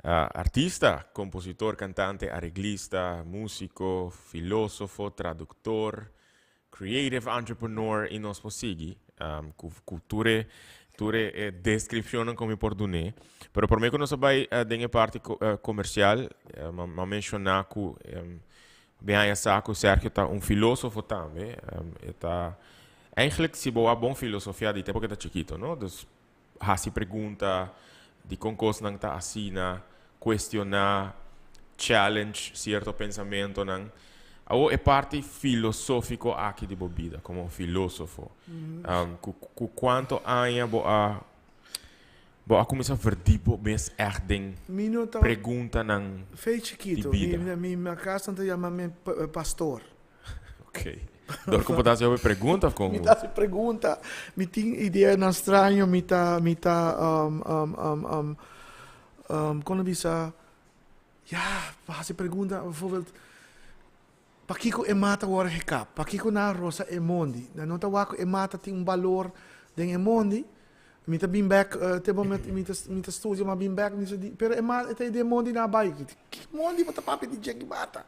artista, kompositor, kantante, areglista, músiko, filósofo, traduktor, creative entrepreneur i nos por sigui ku ku tur e tur e deskripshonnan ku mi por dun'é. Pero promé ku nos a bai den e parti komersial, mi a menshoná ku Mi haña sa ku Sergio ta un filósofo tambe. E ta, eigenlijk si bo a bon filosofia di tempo ku e ta chikito, no? Dus hasi pregunta dikon kosnan ta asina, kuestioná, challenge sierto pensamentonan. Awor e parti filosófiko aki di bo bida komo filósofo, ku ku kuanto aña bo a Bo a kuminsá verdip bo mes ègt den Mi no ta preguntanan Fe di chikito. bida? Mi, mi, mi kas nan ta yama mi pastor. Ok. Dor ku bo ta hasi hopi pregunta òf kon? Mi ta hasi pregunta. Mi tin ideanan straño. Mi ta, mi ta, um, um, um, um, um, kon lo bisa? Ya, hasi pregunta, bijvoorbeeld, Pakiko e mata wòrdu hekap? Pakiko nan a rosa e mondi? Nan no ta wak ku e mata tin un balor den e mondi. Mi ta bin bèk te momento mi ta mi ta studia mi a bin bèk mi di pero e mata e ta den mondi nan a bai. Ki mondi bo ta papia di dje ki mata?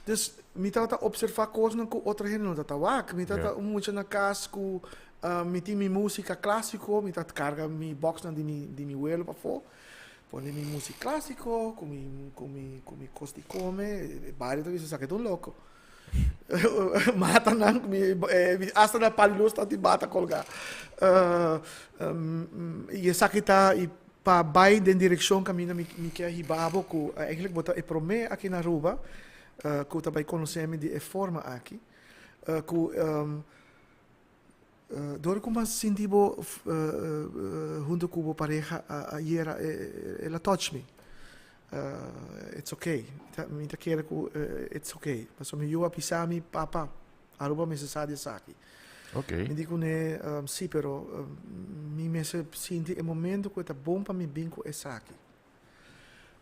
Dus mi tabata opservá kosnan ku otro hende no ta wak. Mi tabata un mucha na kas ku mi tin mi músika klásiko, mi ta karga mi bòksnan di mi di mi welo pafó. Pone mi music clasico cu mi cu mi cu mi cos di come, e bario ta bisa esaki ta un loco. Mata nan cu mi hasta na pal di luz ta tin bata colga. Y esaki ta y pa bay den direccion caminda mi mi kier hiba bo cu eigenlijk bo ta e prome aki na Aruba cu ta bay conoce mi di e forma aki cu Dor ku mas sinti bo hunto ku bo pareha ayera el a touch mi. It's okay. Mi ta kere ku it's okay. Pasobra mi yu a bisa mi, Papa, Aruba mester sa di esaki. Mi di kuné, Si, pero mi mester sinti e momento ku e ta bon pa mi bin ku esaki.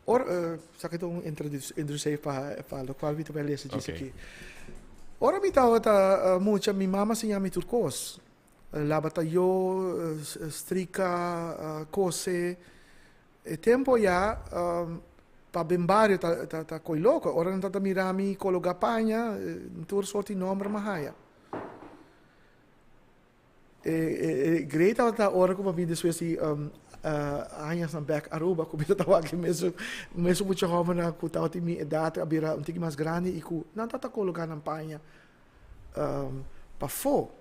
Ora, esaki ta un introductie pa pa locual mi ta bay lesa djis aki. Ora mi tabata mucha mi mama a siña mi tur cos. Laba tayo, strika, cose. E tempo ya pa ben bario ta ta ta coy loco. Ora nan tabata mira mi cologa paña, tur sorti nomber mi a haya. E great tabata ora ku mi a bin despues di añasnan bek Aruba ku mi ta wak e mesun mesun mucha hòmbernan ku tabatin mi edat a bira un tiki mas grandi i ku nan tabata koloká nan paña pafó.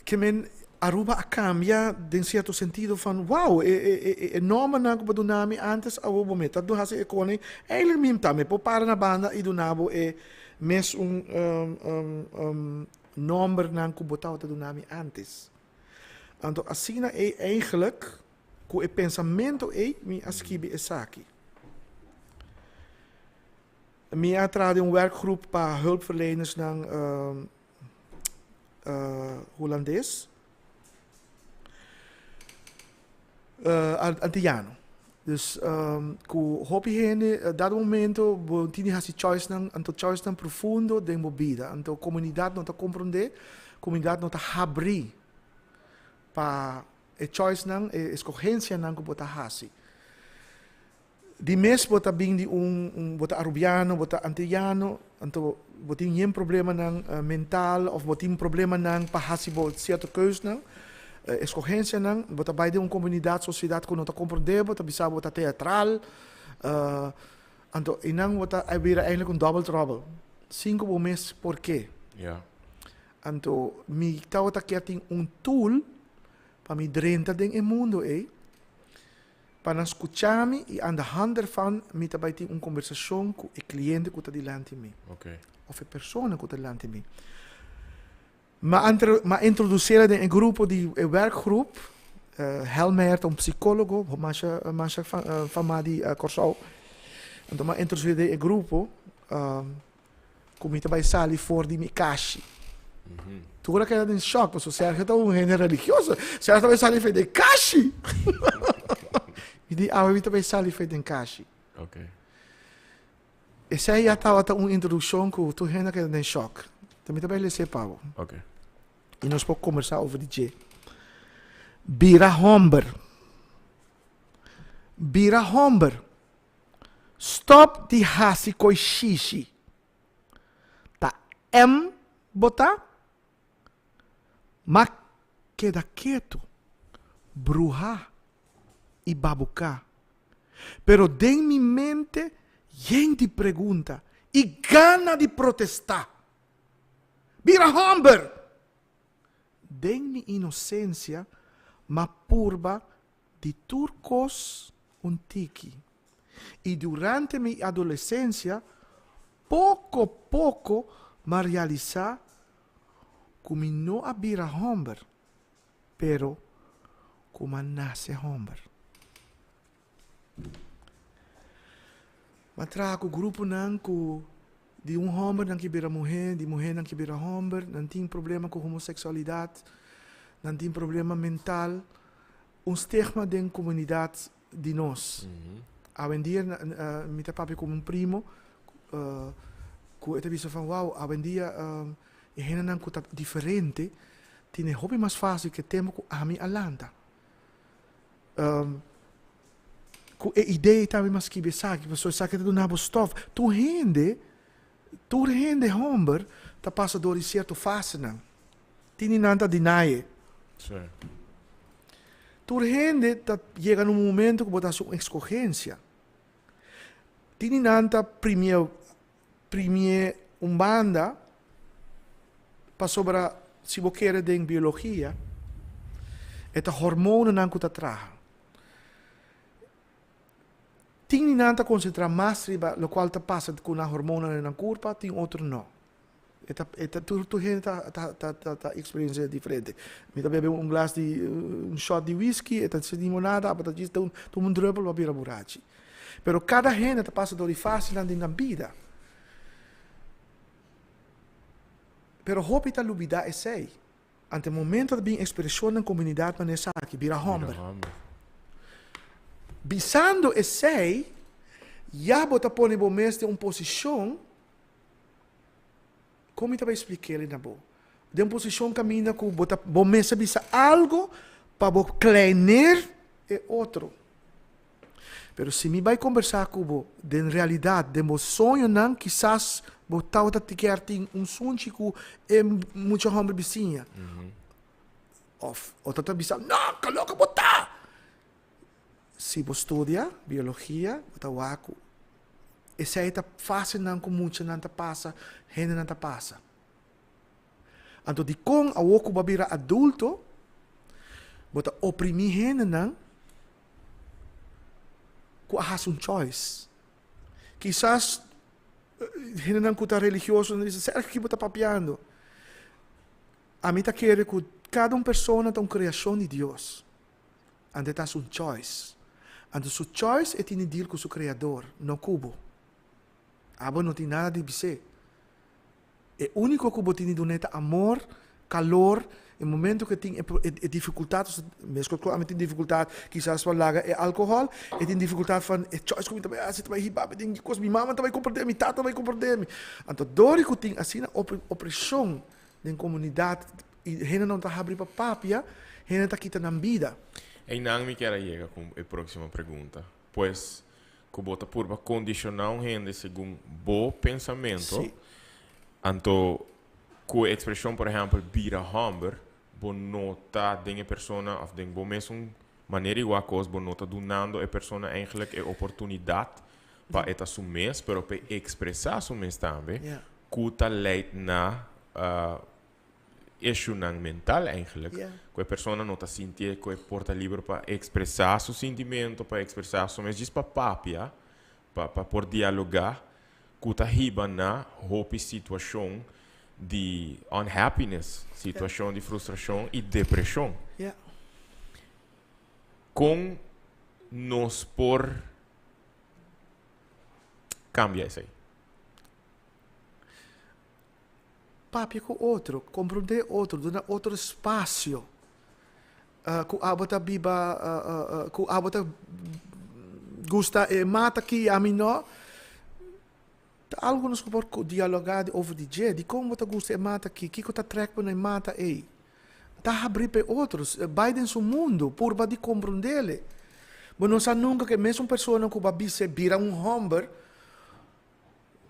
Ke men Aruba a kambia den sierto sentido van wow e e e nòmbernan ku bo a duna mi ántes awor bo mester ta hasi e kos eigenlijk mi tambe por para na banda i duna bo e mesun nombernan ku bo tabata duna mi ántes. Anto asina ei eigenlijk ku e pensamentu ei mi a skibi esaki. Mi a traha den un werkgroep pa hulpverlenersnan hulandes. Antillano. Dus ku hopi hende dado momento bo tin di hasi choicenan, anto choicenan profundo den bo bida. Anto komunidat no ta komprondé, komunidat no ta habrí pa e choicenan, e eskohensianan ku bo ta hasi. Di mes bo ta bin di un, un bo ta Arubiano, bo ta Antillano, anto bo tin yen problemanan mental of bo tin problemanan pa hasi bo cierto keusnan, escogencianan, bo ta bai den un comunidad, sociedad cu no ta comprende bo, ta bisa bo ta teatral, anto einan bo ta bira eigenlijk un double trouble, sin cu bo mes por ke. Anto mi tabata kier tin un tool pa mi drenta den e mundo ei, Pa nan skucha mi i aan de hand dervan mi ta bai tin un kombersashon ku e kliente ku ta dilanti mi. Of e persona ku ta dilanti mi. Mi a introdusé den e grupo di e werkgroep. Helmeijer ta un psikólogo masha masha famá di Kòrsou. Anto mi a introdusé den e grupo ku mi ta bai sali for di mi kashi. Tur a keda den shock, pasobra Sergio ta un hende religioso. Sergio ta bai sali for den kashi. Mi di, awe mi ta bai sali for den kashi. Esei ya tabata un introdukshon ku tur hende a keda den shock. Ta mi ta bai les'é pa bo. Ok. I nos por kombersá over di dje. Bira hòmber. Bira hòmber. Stòp di hasi koi shishi. Ta M bo ta? Ma keda ketu, bruhá i babuká. Pero den mi mente yen di pregunta i gana di protestá. Bira hòmber! Den mi inosensia m'a purba di tur kos un tiki. I durante mi adolesensia poko poko m'a realisá ku mi no a bira hòmber, pero ku m'a nase hòmber. M'a traha ku gruponan ku di un hòmber nan ke bira muhé, di muhé nan ke bira hòmber, nan tin problema ku homoseksualidat, nan tin problema mental, un stigma den komunidat di nos. Awendia mi ta papia ku un primo ku e ta bisa van wou awendia e hendenan ku ta diferente tene hopi mas fásil ke tempu ku ami a lanta. Ku e idea tambe mi a skibi esaki pasobra esaki ta duna bo stòf. Tur hende, tur hende hòmber ta pasa dor di sierto fasenan. Tin di nan ta deny e. Tur hende ta yega na un momento ku bo ta hasi un eskogensia. Tin di nan ta primié primié un banda pasobra si bo kere den biologia e ta hormonanan ku ta traha. Tin di nan ta konsentrá mas riba lokual ta pasa ku nan hormonanan den nan kurpa, tin otro no. E ta, e ta, tur, tur hende ta, ta, ta, ta, ta experiencia diferente. Mi ta bebe un glas di, un shot di whisky, e ta sin limonada, abo ta djis ta un, tuma un druppel pa bira burachi. Pero cada hende ta pasa door di fasenan den nan bida. Pero hopi ta lubida esey. Ante momento ta bin expresion den comunidad manera esaki, bira homber. Bira homber. Bisando esey, ya bo ta pone bo mes den un posicion. Kon mi ta bai splik'é na bo? Den un posishon kaminda ku bo ta bo mester bisa algu pa bo kleiner e otro. Pero si mi bai kombersá ku bo den realidat, den bo soñonan, kisas bo tabata kier tin un sunchi ku e mucha hòmber bisiña. Òf otro ta bisa, No, kaloka bo ta! Si bo studia biologia bo ta wak ku esei ta fasenan ku muchanan ta pasa, hendenan ta pasa. Anto dikon awor ku bo a bira adulto bo ta oprimí hendenan ku a hasi un choice. Kisas hendenan ku ta religioso nan ta bisa Sergio ki bo ta papiando? Ami ta kere ku kada un persona ta un kreashon di Dios. Anto e ta haci un choice. Anto su choice e tin di deal cu su Creador, no cu bo. Abo no tin nada di bis'é. E unico cu bo tin di dun'é ta amor, calor, e momento cu e tin e dificultad, mescos cu ami tin dificultad kisas pa laga e alcohol, e tin dificultad van e choice cu mi ta bay haci ta bay hiba mi den ki cos, mi mama ta bay comprende mi, tata ta bay comprende mi. Anto dor di cu tin asina opresion den comunidad I hendenan ta habri pa papia, hende ta kita nan bida. Einan mi kier a yega ku e próksimo pregunta. Pues, ku bo ta purba kondishoná un hende segun bo pensamentu, anto ku e ekspreshon, por ehèmpel, bira hòmber, bo no ta den e persona òf den bo mesun manera igual kos, bo no ta dunando e persona eigentlik e oportunidat pa e ta su mes, pero pa e ekspresá su mes tambe, ku ta leid na issuenan mental eigenlijk. Yeah. Ku e persona no ta sintié ku e por ta liber pa ekspresá su sintimento, pa ekspresá su mes, djis pa papia, pa pa por dialogá, ku ta hiba na hopi situashon di unhappiness, situashon di frustrashon i depreshon. Yeah. Kon nos por kambia esei? Papia ku otro, komprondé otro, duna otro espasio ku abo ta biba, ku abo ta gusta e mata aki i ami no. Ta algu ku nos por dialogá di over di dje, dikon bo ta gusta e mata aki, kiko ta trèk bo na e mata ei. Ta habrí pa e otro, bai den su mundu, purba di komprond'é. Bo no sa nunka ku e mesun persona ku bo a bis'é bira un hòmber,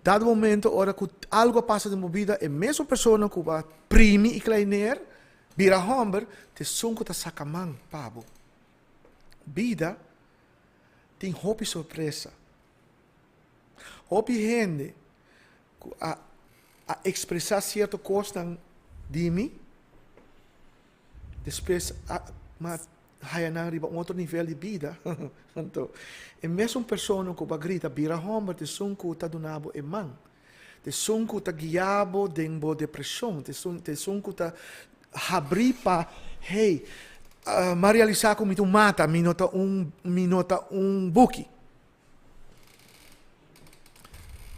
dado momento ora ku algu a pasa den bo bida, e mesun persona ku bo a primi i kleineer, bira hòmber, ta esun ku ta saka man pa bo. Bida tin hopi sorpresa. Hopi hende ku a a ekspresá sierto kosnan di mi, despues a m'a haya nan riba un otro nivel di bida. Anto, e mesun persona ku bo a grita bira hòmber ta esun ku ta duna bo e man, ta esun ku ta guia bo den bo depreshon, ta esun ta esun ku ta habrí pa, hey, m'a realisá ku mi ta un mata, mi no ta un mi no ta un buki.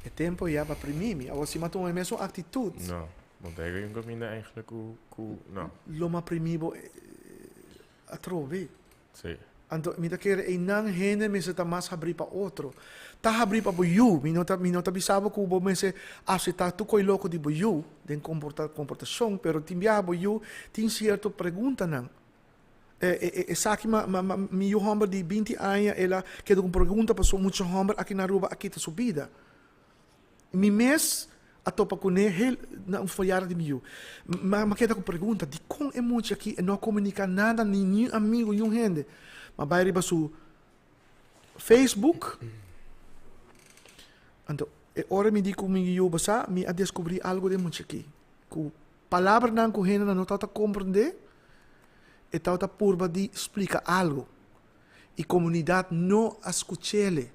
E tempo ya pa primí mi. Awor si m'a tuma e mesun aktitut. No, bo ta yega un kaminda eigenlijk ku, ku, no. Lo m'a primí bo atrobe. Sí. Anto mi ta kere einan hende mester ta mas habrí pa otro. Ta habrí pa bo yu. Mi no ta, mi no ta bisa bo ku bo mester aseptá tur koi loko di bo yu den komporta, komportashon, pero tin biaha bo yu tin sierto preguntanan. Esaki ma ma ma mi yu hòmber di binti aña el a keda ku pregunta pasobra mucha hòmber aki na Aruba a kita su bida. Mi mes a topa kuné hel na un verjaardag di mi yu. Ma mi a keda ku pregunta dikon e mucha aki e no a komuniká nada ni niun amigu niun hende. Mi a bai riba su Facebook anto e ora mi di ku mi yu bo sa mi a deskubrí algu den mucha aki ku palabranan ku hendenan no tabata komprendé. E tabata purba di splika algu i komunidat no a skuch'ele.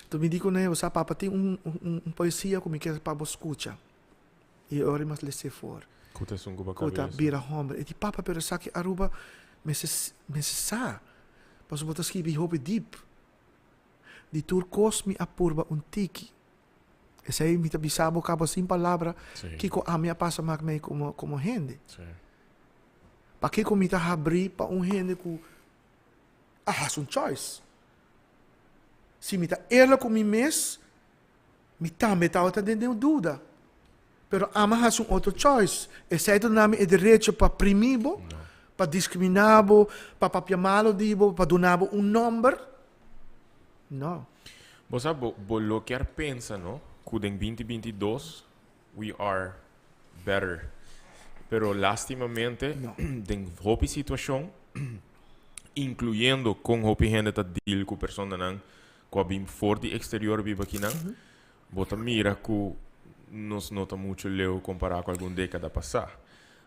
Enton mi di ku nan, Sa papa tin un un poesia ku mi kier pa bo skucha. I e ora mi a les'é for. Ku ta esun ku bo Ku ta bira hòmber. E di, Papa, pero esaki Aruba mester mester sa, pasobra bo ta skibi hopi dip. Di tur kos mi a purba un tiki. Esei mi ta bisa bo kaba sin palabra kiko ami a pasa mak mei komo komo hende. Pakiko mi ta habrí pa un hende ku a hasi un choice? Si mi ta eerlijk ku mi mes, mi tambe tabata den den duda. Pero ami a hasi un otro choice. Esei ta duna mi e derecho pa primí bo, pa diskriminá bo, pa papia malo di bo, pa duna bo un nòmber? No. Bo sa, bo, bo lo kier pensa, no, cu den 2022 we are better. Pero lastimamente, No. den hopi situacion, incluyendo con hopi hende ta deal cu personanan cu a bin for di exterior biba akinan, bo ta mira cu nos no ta mucho leu compara cu algun decada pasa.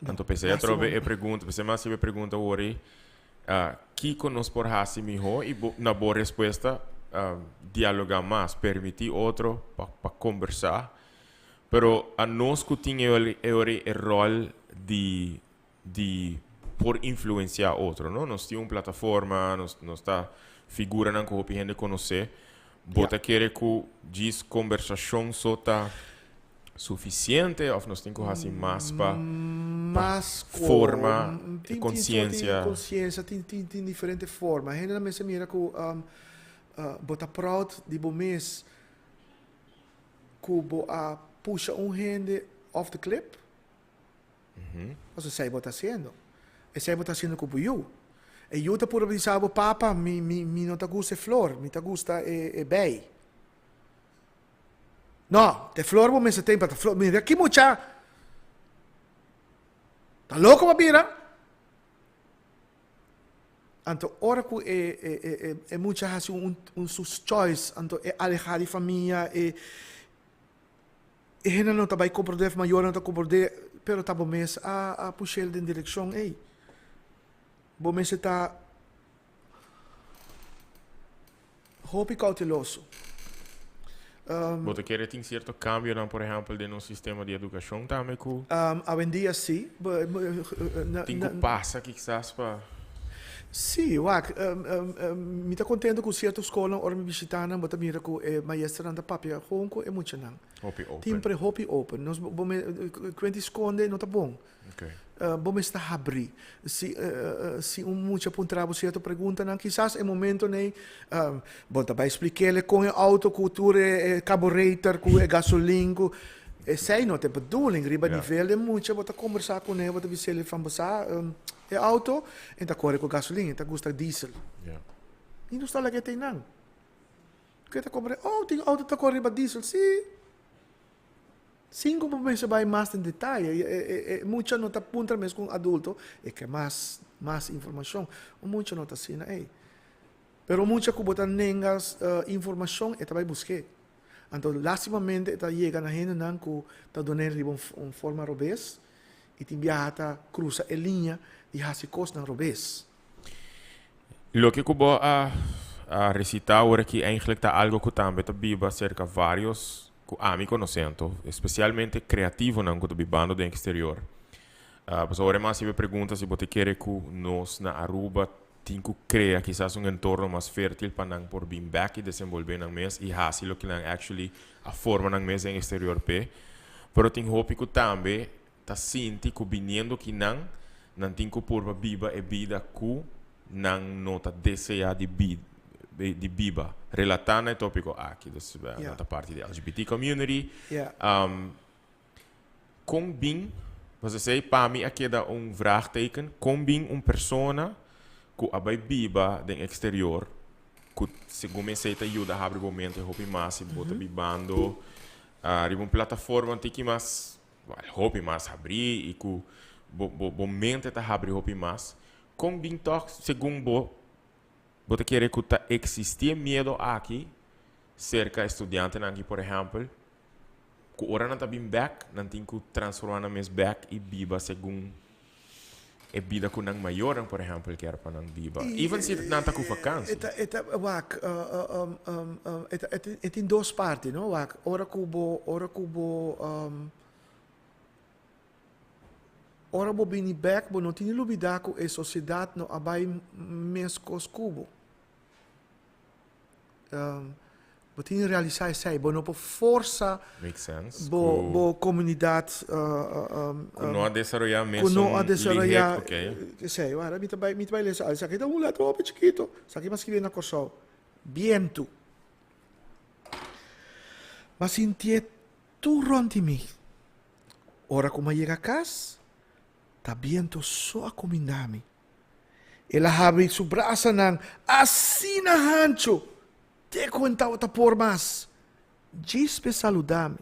Anto p'esei atrobe e pregunta, p'esei mi a haci e pregunta awor, Kiko nos por hasi mihó? I bo, na bo respuesta, dialogá mas, permití otro pa, pa kombersá. Pero anos ku tin e e ora e ròl di, di por influensiá otro, no? Nos tin un plataforma, nos, nos ta figuranan ku hopi hende konosé. Bo ta kere ku djis kombersashon so ta sufisiente òf nos tin ku hasi mas pa Mas ku forma tin tin konsiensia? tin konsiensia tin tin tin diferente forma. Hendenan mester mira ku bo ta proud di bo mes ku bo a pusha un hende off the clip. Pasobra esei bo ta hasiendo. Esei bo ta hasiendo ku bo yu. E yu ta puru bisa bo, Papa, mi mi mi no ta gusta e flor, mi ta gusta e e bei. No, ta e flor bo mester ten pa ta flor. Mira ki mucha! Ta loko bo a bira? Anto ora ku e e e e mucha hasi un un su choice, anto e alehá di famia, e E hendenan no ta bai komprondé of mayornan no ta komprondé, pero ta bo mes a a push'el den direkshon ei. Bo mester ta hopi kouteloso. Bo ta kere tin sierto kambionan, por ehèmpel, den nos sistema di edukashon tambe ku. Awendia si. Tin ku pasa kisas pa. Sí, wak, mi ta kontento ku sierto skolnan ora mi bishitá nan bo ta mira ku e maestranan ta papia gewoon ku e muchanan. Hopi open. Tin pre hopi open. Nos bo me kuenti skonde no ta bon. Okay. Bo mester habrí. Si si un mucha puntra bo sierto preguntanan, kisas e momentonan ei bo ta bai splik'é kon e outo ku tur e carburetor, ku e gasolin, ku esei no ta e bedoeling. Riba nivel di mucha bo ta kombersá kuné, bo ta bis'é van bo sa e outo e ta kore ku gasolin, e ta gusta diesel. I nos ta laga e teinan. Ke ta komprende, oh tin outo ta kore riba diesel, si. Sin ku bo mester bai mas den detaye, e mucha no ta puntra mes ku un adulto, e ke mas mas informashon. Un mucha no ta asina ei. Pero un mucha ku bo ta nenga informashon, e ta bai busk'é. Anto lastimamente e ta yega na hendenan ku ta dun'é riba un forma robes i tin biaha ta krusa e liña di hasi kosnan robes. Loke ku bo a a resitá awor aki eigenlijk ta algo ku tambe ta biba serka varios ku ami konosé anto, espesialmente kreativonan ku ta bibando den eksterior. Pasobra awor e mas hasiba e pregunta si bo ta kere ku nos na Aruba tin ku krea kisas un entorno mas fértil pa nan por bin bèk i desenbolbé nan mes i hasi loke nan actually a forma nan mes den eksterior p'e. Pero tin hopi ku tambe ta sinti ku biniendo ki nan, nan tin ku purba biba e bida ku nan no ta deseá di di biba. Relatá na e tópiko aki, dus nan ta parti di LGBT community. Kon bin, pasobra esei pa mi a keda un vraagteken, kon bin un persona ku a bai biba den eksterior, ku segun mi esei ta yuda habri bo mente hopi mas si bo ta bibando riba un plataforma tiki mas hopi mas habrí i ku bo bo bo mente ta habri hopi mas. Kon bin tòg segun bo bo ta kere ku ta eksistí e miedo aki serka e studiantenan aki por ehèmpel ku ora nan ta bin bèk nan tin ku transformá nan mes bèk i biba segun e bida ku nan mayornan por ehèmpel kier pa nan biba even si nan ta ku vakansi. E ta e ta wak e ta e tin dos parti no wak ora ku bo ora ku bo ora bo bini bèk bo no tin di lubida ku e sosiedat no a bai meskos ku bo. Bo tin di realisá esei. Bo no por forsa Makes sense. bo Ku bo komunidat ku no a desaroyá ku mesun no a desaroyá lihé. Ok. Esei. Wara mi ta bai mi ta bai lesa esaki ta un letra hopi chikito. Esaki mi a skibi na Kòrsou. Bientu. Mi a sintié tur rònt di mi. Ora ku mi a yega kas, ta bientu so a kumindá mi. El a habri su brasanan asina hanchu te ku en tabata por mas. Djis p'e saludá mi.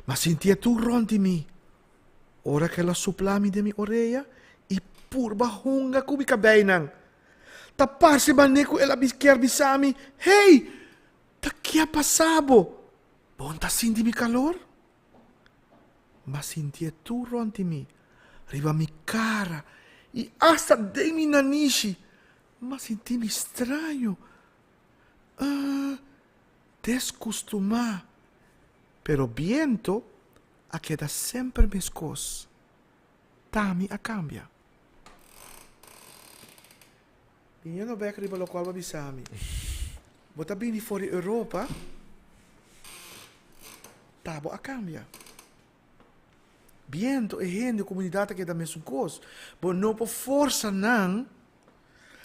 M'a sintié tur rònt di mi ora ku el a suplá mi den mi orea i purba hunga ku mi kabeinan. Ta parse manera ku el a kier bisa mi, Hey! Ta ke a pasa bo? Bo no ta sinti mi kalor? M'a sintié tur rònt di mi, riba mi kara i asta den mi nanishi. M'a sinti mi straño, uh, deskustumá. Pero biento a keda semper meskos. T'ami a kambia. Biniendo bèk riba lokual bo a bisa mi, bo ta bini for di Europa, ta bo a kambia. Biento, e hende, e komunidat ta keda mesun kos. Bo no por forsa nan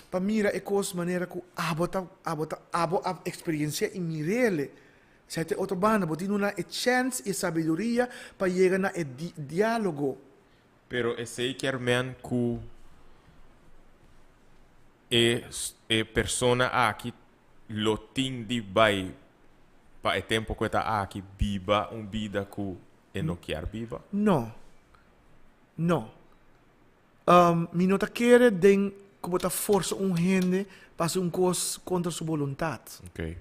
pa mira e kos manera ku abo ta abo ta abo a eksperensiá i mir'el. Esei ta e otro banda, bo tin duna e chèns i e sabiduria pa yega na e diálogo. Pero esei kier men ku e e persona aki lo tin di bai pa e tempo ku e ta aki biba un bida ku e no kier biba? No. No. Mi no ta kere den ku bo ta forsa un hende pa hasi un kos kontra su boluntat. Okay.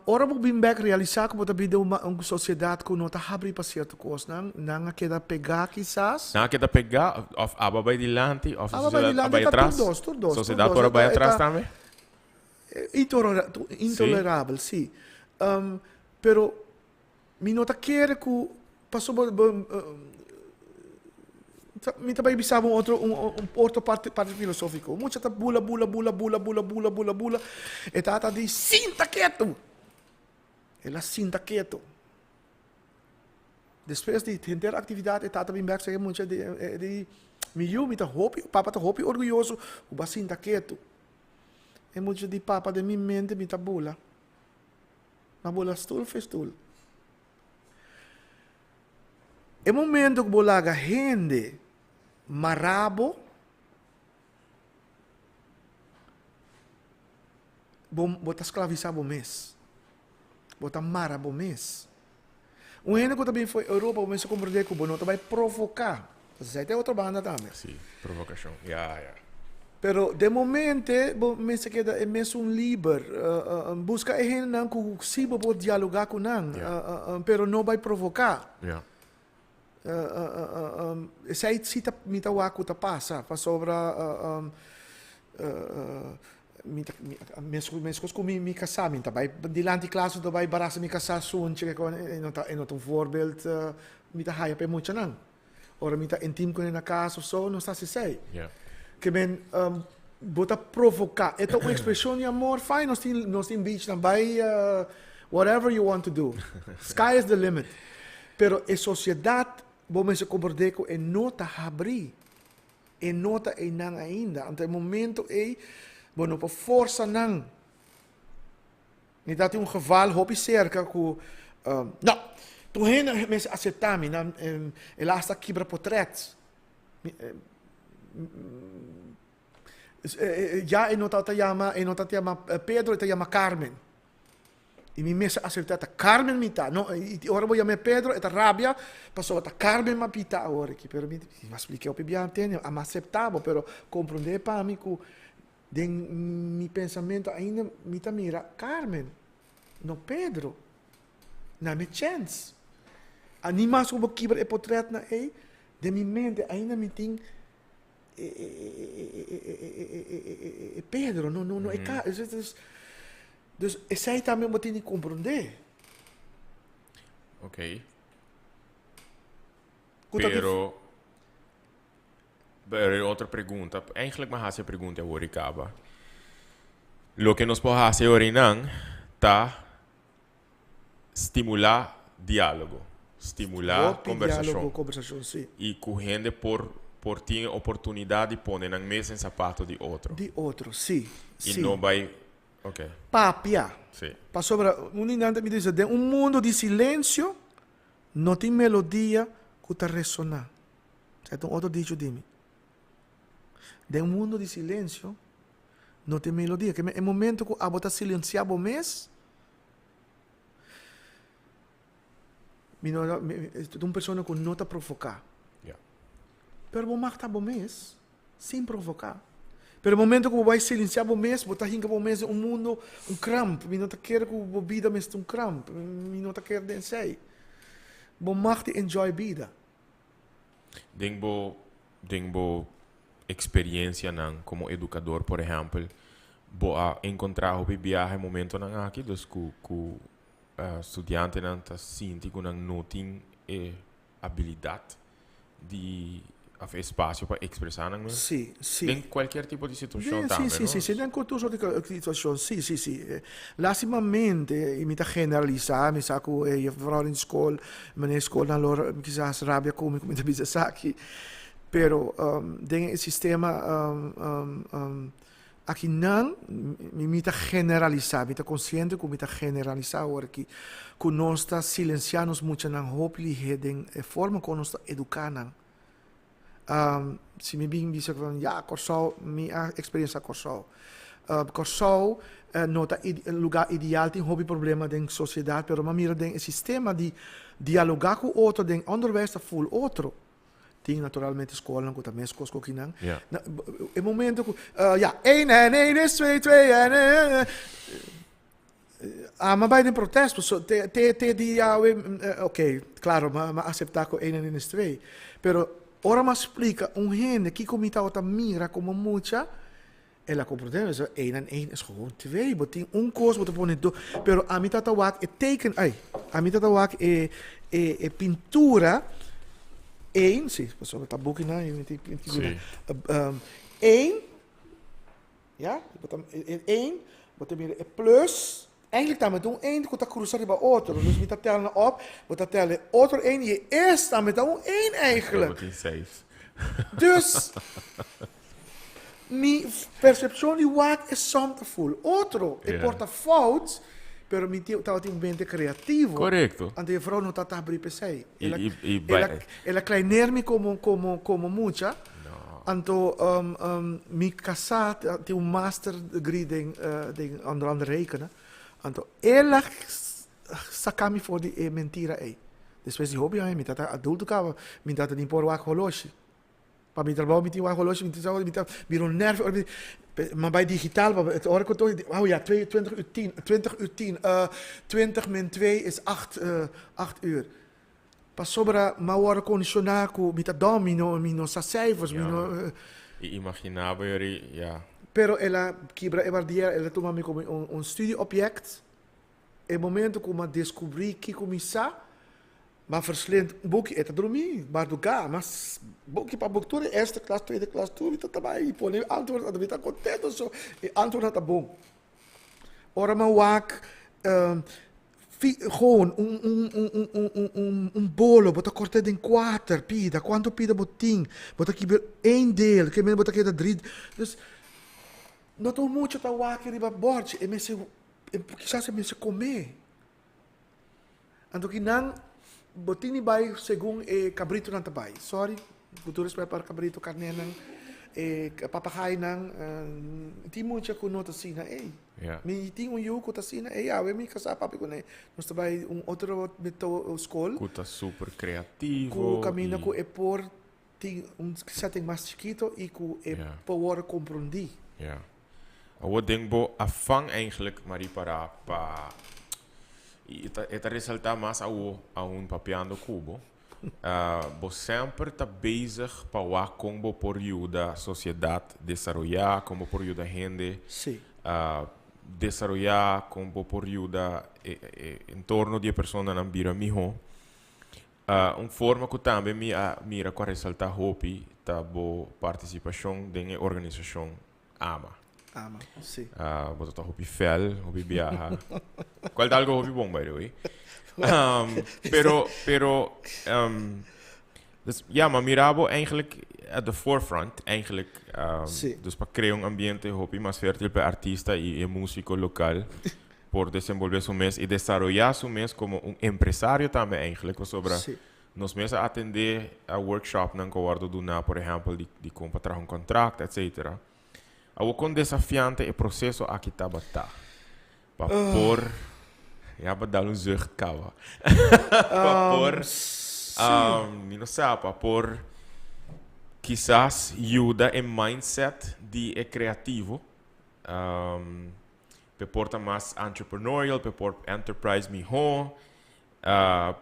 Ora bo bin bek realisá ku bo ta bida un sosiedat ku no ta habrí pa sierto kosnan, nan a keda pegá kisas. Nan a keda pegá òf aba bai dilanti òf Aba bai sosiedat a dilanti bai ta tur atras? dos, tur dos, tur Sosiedat dos. por a E bai ta e atras ta tambe? intolerabel, Sí. intolerabel, sí. Pero Mi no ta kere ku pasobra bo mi ta bai bisa bo un otro un otro parti parti filosófiko. Un mucha ta bula bula bula bula bula bula bula bula e tata di sinta ketu. El a sinta ketu. Despues di henter actividad e tata bin bek sey e mucha di e di mi yu mi ta hopi papa ta hopi orguyoso cu bo a sinta ketu. E mucha di papa den mi mente mi ta bula. Mi a bula stoel for stoel. E momento cu bo laga hende mara bo, bo bo ta sclavisa bo mes. Bo ta mara bo mes. Un hende ku ta bin for Europa bo mester komprendé ku bo no ta bai provoká. Esei ta e otro banda tambe. Sí, provokashon. Ya, ya. Pero den momente bo mester keda e mesun liber. Buska e hendenan ku sí bo por dialogá ku nan, pero no bai provoká. Ya. Esei sí ta mi ta wak ku ta pasa pasobra mi ta meskos ku mi kasá mi ta bai dilanti klas mi ta bai barasa mi kasá sunchi e no ta e no ta un voorbeeld mi ta haya pa e muchanan ora mi ta intim kuné na kas of so nos ta hasi esei ke men bo ta provoká e ta un ekspreshon di amor fine nos tin nos tin beach nan bai whatever you want to do sky is the limit pero e sosiedat bo mester komprendé ku e no ta habrí. E no ta einan ainda. Anto e momento ei bo no por forsa nan. Mi ta tin un geval hopi serka ku no, tur hende mester aseptá mi. Nan el a hasta kibra potret. Ya e no tabata yama, e no tabata yama Pedro, e ta yama Carmen. I mi mester acepta ta Carmen mi ta. No, i ora bo yam'é Pedro e ta rabia pasobra ta Carmen m'a pita awor aki. Pero mi a spliké hopi bia tene, a m'acepta bo, pero comprende pa mi cu den mi pensamento ainda mi ta mira Carmen, no Pedro. Na mi chens. A ni mas cu bo kibra e potretnan ey, den mi mente ainda mi tin e Pedro, no, no, no e Carmen. Dus esei tambe bo tin di komprondé. Ok. Pero, pero otro pregunta, eigenlijk m'a hasi e pregunta awor i kaba. Loke nos por hasi orinan ta stimulá diálogo, stimulá Hopi kombersashon. diálogo, kombersashon, sí. I ku hende por por tin e oportunidat di pone nan mes den sapato di otro. Di otro, sí, I sí. no bai, ok. Papia. Sí. Pasobra un di nan ta mi bisa, den un mundo di silensio no tin melodia ku ta resoná. Esei ta un otro dicho di mi. Den un mundo di silensio no tin melodia. Ke men e momento ku abo ta silensiá bo mes, Mi no ta, mi ta un persona ku no ta provoká. Ya. Pero bo mag ta bo mes sin provoká. Pero e momento ku bo bai silensiá bo mes, bo ta hinka bo mes den un mundo, un kramp. Mi no ta kere ku bo bida mester un kramp. Mi no ta kere den esei. Bo mag di enjoy bida. Den bo, den bo experiencianan como educador, por ehempel, bo a encontra hopi biaha e momentonan aki, dus cu, cu studiantenan ta sinti cu nan no tin e habilidad di of espacio pa expresa nan mes? Sí, sí. Den cualkier tipo di situacion Den, tambe, sí, sí, no? sí, sí, den cualkier soort di situacion, sí, sí, sí. Lastimamente, y mi ta generalisa, mi sa cu e juffrouw den school, meneer school nan lo kisas rabia cu mi cu mi ta bisa esaki, pero den e sistema aki nan, mi ta generalisa, mi ta consciente cu mi ta generalisa awor aki, cu nos ta silencia nos muchanan hopi lihe den e forma con nos ta educa nan. Si mi bin bisa ku ya Kòrsou, mi a eksperensiá Kòrsou. Kòrsou no ta e lugá ideal, tin hopi problema den sosiedat, pero mi a mira den e sistema di dialogá ku otro den ònderwijs ta ful otro. Tin naturalmente skolnan ku ta meskos ku kinan. E momento ku ya één en één is twee, twee en één. Ama bai den protest paso te te te di awe ok claro ma ma acepta cu een en een is twee pero ora mi a splica un hende kico mi tabata mira como mucha el a comprende mi bisa een en een is gewoon twee bo tin un cos bo ta pone dos pero ami tabata wak e teken ay ami tabata wak e e e pintura een si pasobra ta bukinan y mi tin een. Ya, bo ta e één, bo ta mira e plus Eigenlijk tambe ta un eend ku ta krusa riba otro. Dus mi ta tel nan op, bo ta tel e otro eend i e es tambe ta un eend eigenlijk. Bo tin seis. Dus mi persepshon di wak e som ta ful otro. E por ta fout, pero mi tabatin un mente kreativo. Korekto. Anto e vrou no tabata habrí p'esei. El a kleineer mi komo komo komo mucha. Anto mi kasá tin un master degree den den onder andere rekenen. Anto el a saka mi for di e mentira ei. Despues di hopi aña mi tata adulto kaba, mi tata ni por wak holoshi. Pa mi trabou mi tin wak holoshi, mi tin sa mi ta bira un nervio ora mi mi bai digital pa ora ku tur oh ya 22 uur tien, 20 uur tien, 20 min twee is acht acht uur. Pasobra mi a wòrdu kondishoná ku mi ta dòm, mi no mi no sa cijfers, mi no. I imaginá bo yori, ya. Pero el a kibra e bardiera, el a tuma mi komo un un studieobject. E momento ku mi a deskubrí kiko mi sa, mi a verslind un buki, e ta drumí mardugá, mas buki pa buki, tur e eerste klas, tweede klas, tur mi ta tabata i pone antwoord, anto mi ta kontento so, e antwoordnan ta bon. Ora mi a wak Gewoon un un un un un un un bolo bo ta corta den cuater pida cuanto pida bo tin bo ta kiba een deel ke men bo ta keda drie dus no ta un mucha ta wak riba bordje e mester kisas e mester come anto kinan bo tin di bai segun e cabritonan ta bai sorry ku tur respet pa cabrito carnenan e papagainan tin mucha ku no ta asina ey. Mi tin un yu ku ta asina, ey awe mi kasá papia kuné. Nos ta bai un otro meto skol. Ku ta super kreativo. Ku kaminda ku e por tin un setting mas chikito i ku e por wòrdu komprondí. Ya. Awor den bo afan eigenlijk Marie para pa i e ta resaltá mas awo aun papiando ku bo. Bo semper ta bezig pa wak kon bo por yuda sosiedat desaroyá, kon bo por yuda hende desaroyá, kon bo por yuda e entorno di e personanan bira mihó. Un forma ku tambe mi a mira ku a resaltá hopi ta bo partisipashon den e organisashon AMA. AMA, si. Bo ta hopi fel, hopi biaha. Cual ta algo hopi bon, by the way. Pero, pero, dus, ja, ma mira bo eigenlijk at the forefront, eigenlijk. Si. Dus pa crea un ambiente hopi mas fértil pa e artista y e músico local por desenvolve su mes y desaroya su mes como un empresario tambe eigenlijk, pasobra Nos mes a atendé a workshopnan ku a wòrdu duná, por ehèmpel di di kon pa traha un kontrakt, etsetera. Awor kon desafiante e proseso aki tabata pa por, ya bo dal un zucht kaba, pa por, mi no sa, pa por kisas yuda e mindset di e kreativo, p'e por ta mas entrepreneurial, p'e por enterprise mihó.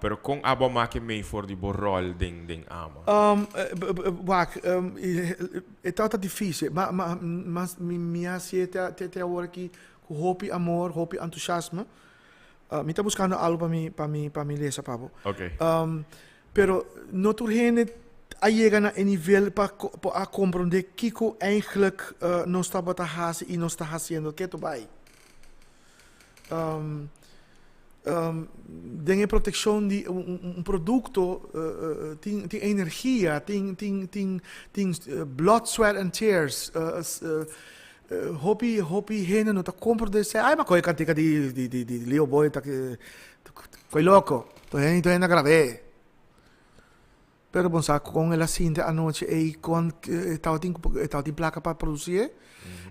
Pero kon abo a make mei for di bo ròl den den ama? Wak, e tabata difísil, ma ma mas mi mi a hasié te te awor aki ku hopi amor, hopi entusiasmo. Mi ta buskando algu pa mi pa mi pa mi lesa pa bo. Oké. Pero no tur hende a yega na e nivel pa pa a komprondé kiko eigentlik nos tabata hasi i nos ta hasiendo ketu bai. Den e proteccion di un producto tin tin energia, tin tin tin tin blood, sweat and tears. Hopi hopi hende no ta comprende esei. Ai, ma koe cantica di di di di Leo Boy ta koe loco. Tur hende tur hende a grab'é. Pero bon sa kon el a sinti anochi ei kon e tabatin e tabatin plaka pa producié,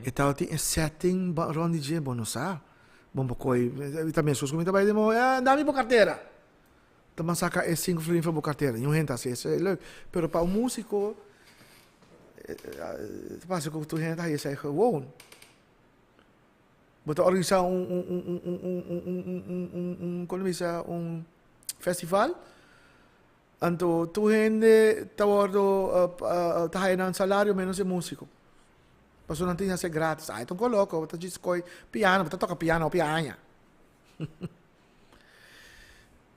e tabatin e setting rond di dje, bo no sa. Bon bo koy ta meskos ku mi ta bai den bo, eh dami bo kartera. Ta mas saka e sinku florin for bo kartera. Niun hende ta hasi esei leuk. Pero pa un musiko ta parse ku tur hende ta haña esei gewoon. Bo ta organisá un un un un un un un un un un un kon ta bisa un festival. Anto tur hende ta wordo ta haya nan salario menos e musico. Pasobra nan tin hacié gratis. Ay ta un coloco, bo ta djis coy piano, bo ta toca piano hopi aña.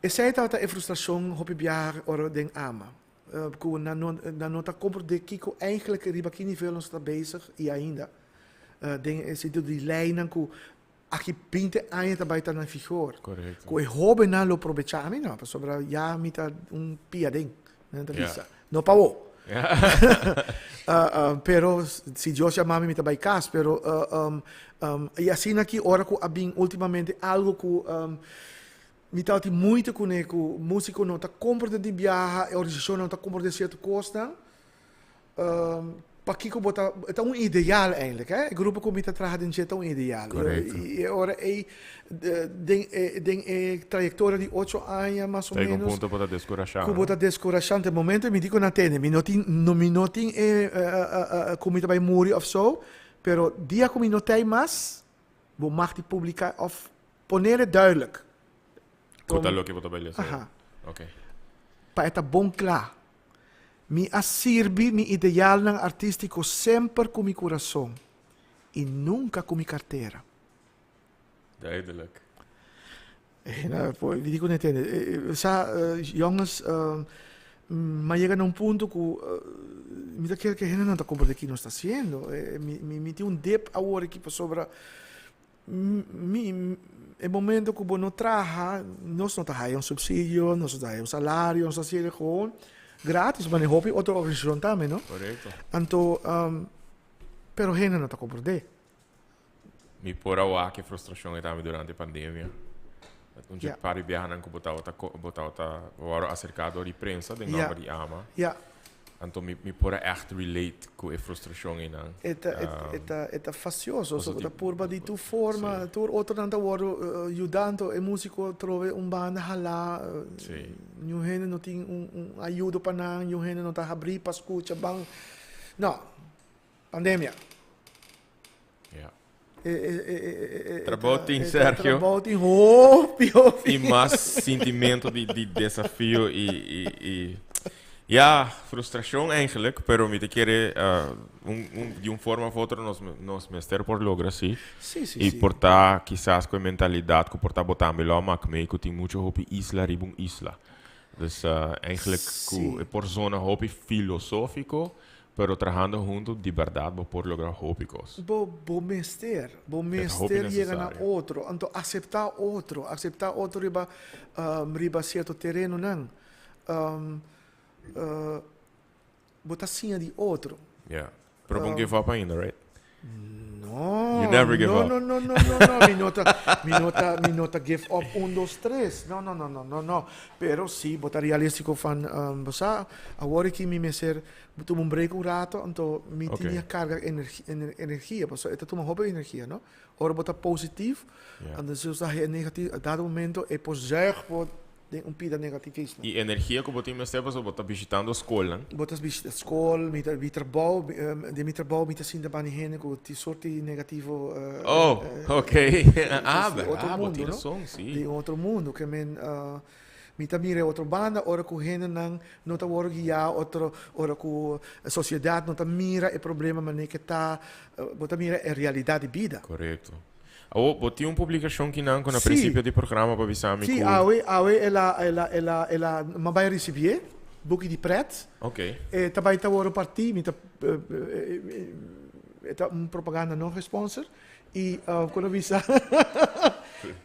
Esey tabata e frustracion hopi biaha ora den ama. Cu nan no nan no ta comprende kico eigenlijk riba ki nivel nos ta bezig y ainda den e sentido di leynan cu. Aki 20 aña ta bai ta na vigor. Correcto. Ku e hóbennan lo probechá ami no, pasobra ya mi ta un pia den, nan ta bisa. No pa bo. Pero si Dios yama mi, mi ta bai kas. Pero i asina ki ora ku a bin ultimamente algo ku mi tabatin moeite kuné, ku músiko no ta komprende di biaha, e organisashon no ta komprende sierto kosnan. Pakiko bo ta, e ta un ideal eindelijk, hè? E grupo ku mi ta traha den dje ta un ideal. Correcto. I e ora ei, den e, den e trayektoria di ocho aña mas o Ta yega un menos, punto bo ta deskurashá, ku bo no? ta deskurashá. Te momento mi di ku nan tende, mi no tin, no, mi no tin e ku mi ta bai muri òf so, pero dia ku mi no t'ei mas, bo mag di publiká òf ponele duidelijk. Ku ta loke bo ta bai lesa? Aha. Oké. Pa e ta bon kla. Mi a sirbi mi idealnan artístiko semper ku mi kurason i nunka ku mi kartera. Duidelijk. Mi di ku no tende. Sa, jongens, mi a yega na un punto ku mi ta kere ku e hendenan ta komprende ki nos ta hasiendo. Mi tin un dip awor aki pasobra Mi, e momento ku bo no traha, nos no ta haya un subsidio, nos no ta haya un salario, nos ta hasié gewoon gratis, manera hopi otro organisashon tambe, no? Korekto. Anto, pero hende no ta komprendé. Mi por a wak e frustrashon ei tambe durante e pandemia. Un dje par di biahanan ku bo tabata bo tabata wòrdu aserká dor di prensa den nòmber di ama. Anto mi mi por a ègt relate ku e frustrashon einan. E ta e ta e ta fastioso, so bo ta purba di tur forma, tur otronan ta wòrdu yuda, anto e músiko trobe un banda halá, niun hende no tin un un ayudo pa nan, niun hende no ta habrí pa skucha ban, no, pandemia. Ja. E, e, e, e, e, Trabou tin, Sergio. Trabou tin hopi, hopi. I mas sintimento di, di desafio i, i, i ja, frustrashon eigenlijk, pero mi ta kere uh, un, un, di un forma of otro nos, nos mester por logra si. Sí, sí, I sí. por ta kisas ku e mentalidat ku por ta bo tambe lo a mak mee ku tin mucho hopi isla riba un isla. Dus uh, eigenlijk ku Sí. e por zona hopi filosófiko, Pero trahando hunto di berdad bo por logra hopi cos. Bo bo mester, bo E ta hopi mester yega na necesario. otro, anto acepta otro, acepta otro riba riba cierto terenonan. Bo ta siña di otro. Yeah. Pero bo no give up ainda, right? No. You never give no, up. No, no, no, no, no. Mi no ta, mi no ta, mi no ta give up un, dos, tres. No, no, no, no, no, no. Pero si bo ta realístico van, um, bo sa, awor aki mi mester tuma un break un rato, anto mi Ok. tin carga energi, ener, energia, pasobra e ta tuma hopi energia, no? Ora bo ta positief, Ja. anto si bo ta haya negatief, a dado momento e por zuig bo den un pida negativismo. I energia ku bo tin mester pasobra bo ta bishitando skolnan. Bo ta bishita skol, mi ta mi trabou, den mi trabou mi ta sinta bani hende ku tin sorti negativo. Oh, ok. Ah, di otro ah, bo mundo, tin no? rason, si. Di otro mundo, ke men mi ta mira e otro banda ora ku hendenan no ta wòrdu guiá, otro ora ku sosiedat no ta mira e problema manera ke ta, bo ta mira e realidat di bida. Korekto. Awo, bo tin un publicacion kinan cu na Sí. principio di programa pa bisa mi Sí, cu. awe, awe el a, el a, el a, el a, m'a bai ricibié, buki di pret. Ok. E ta bai ta worde partí, mi ta, e ta un propaganda no gesponsor. Y cu no bisa,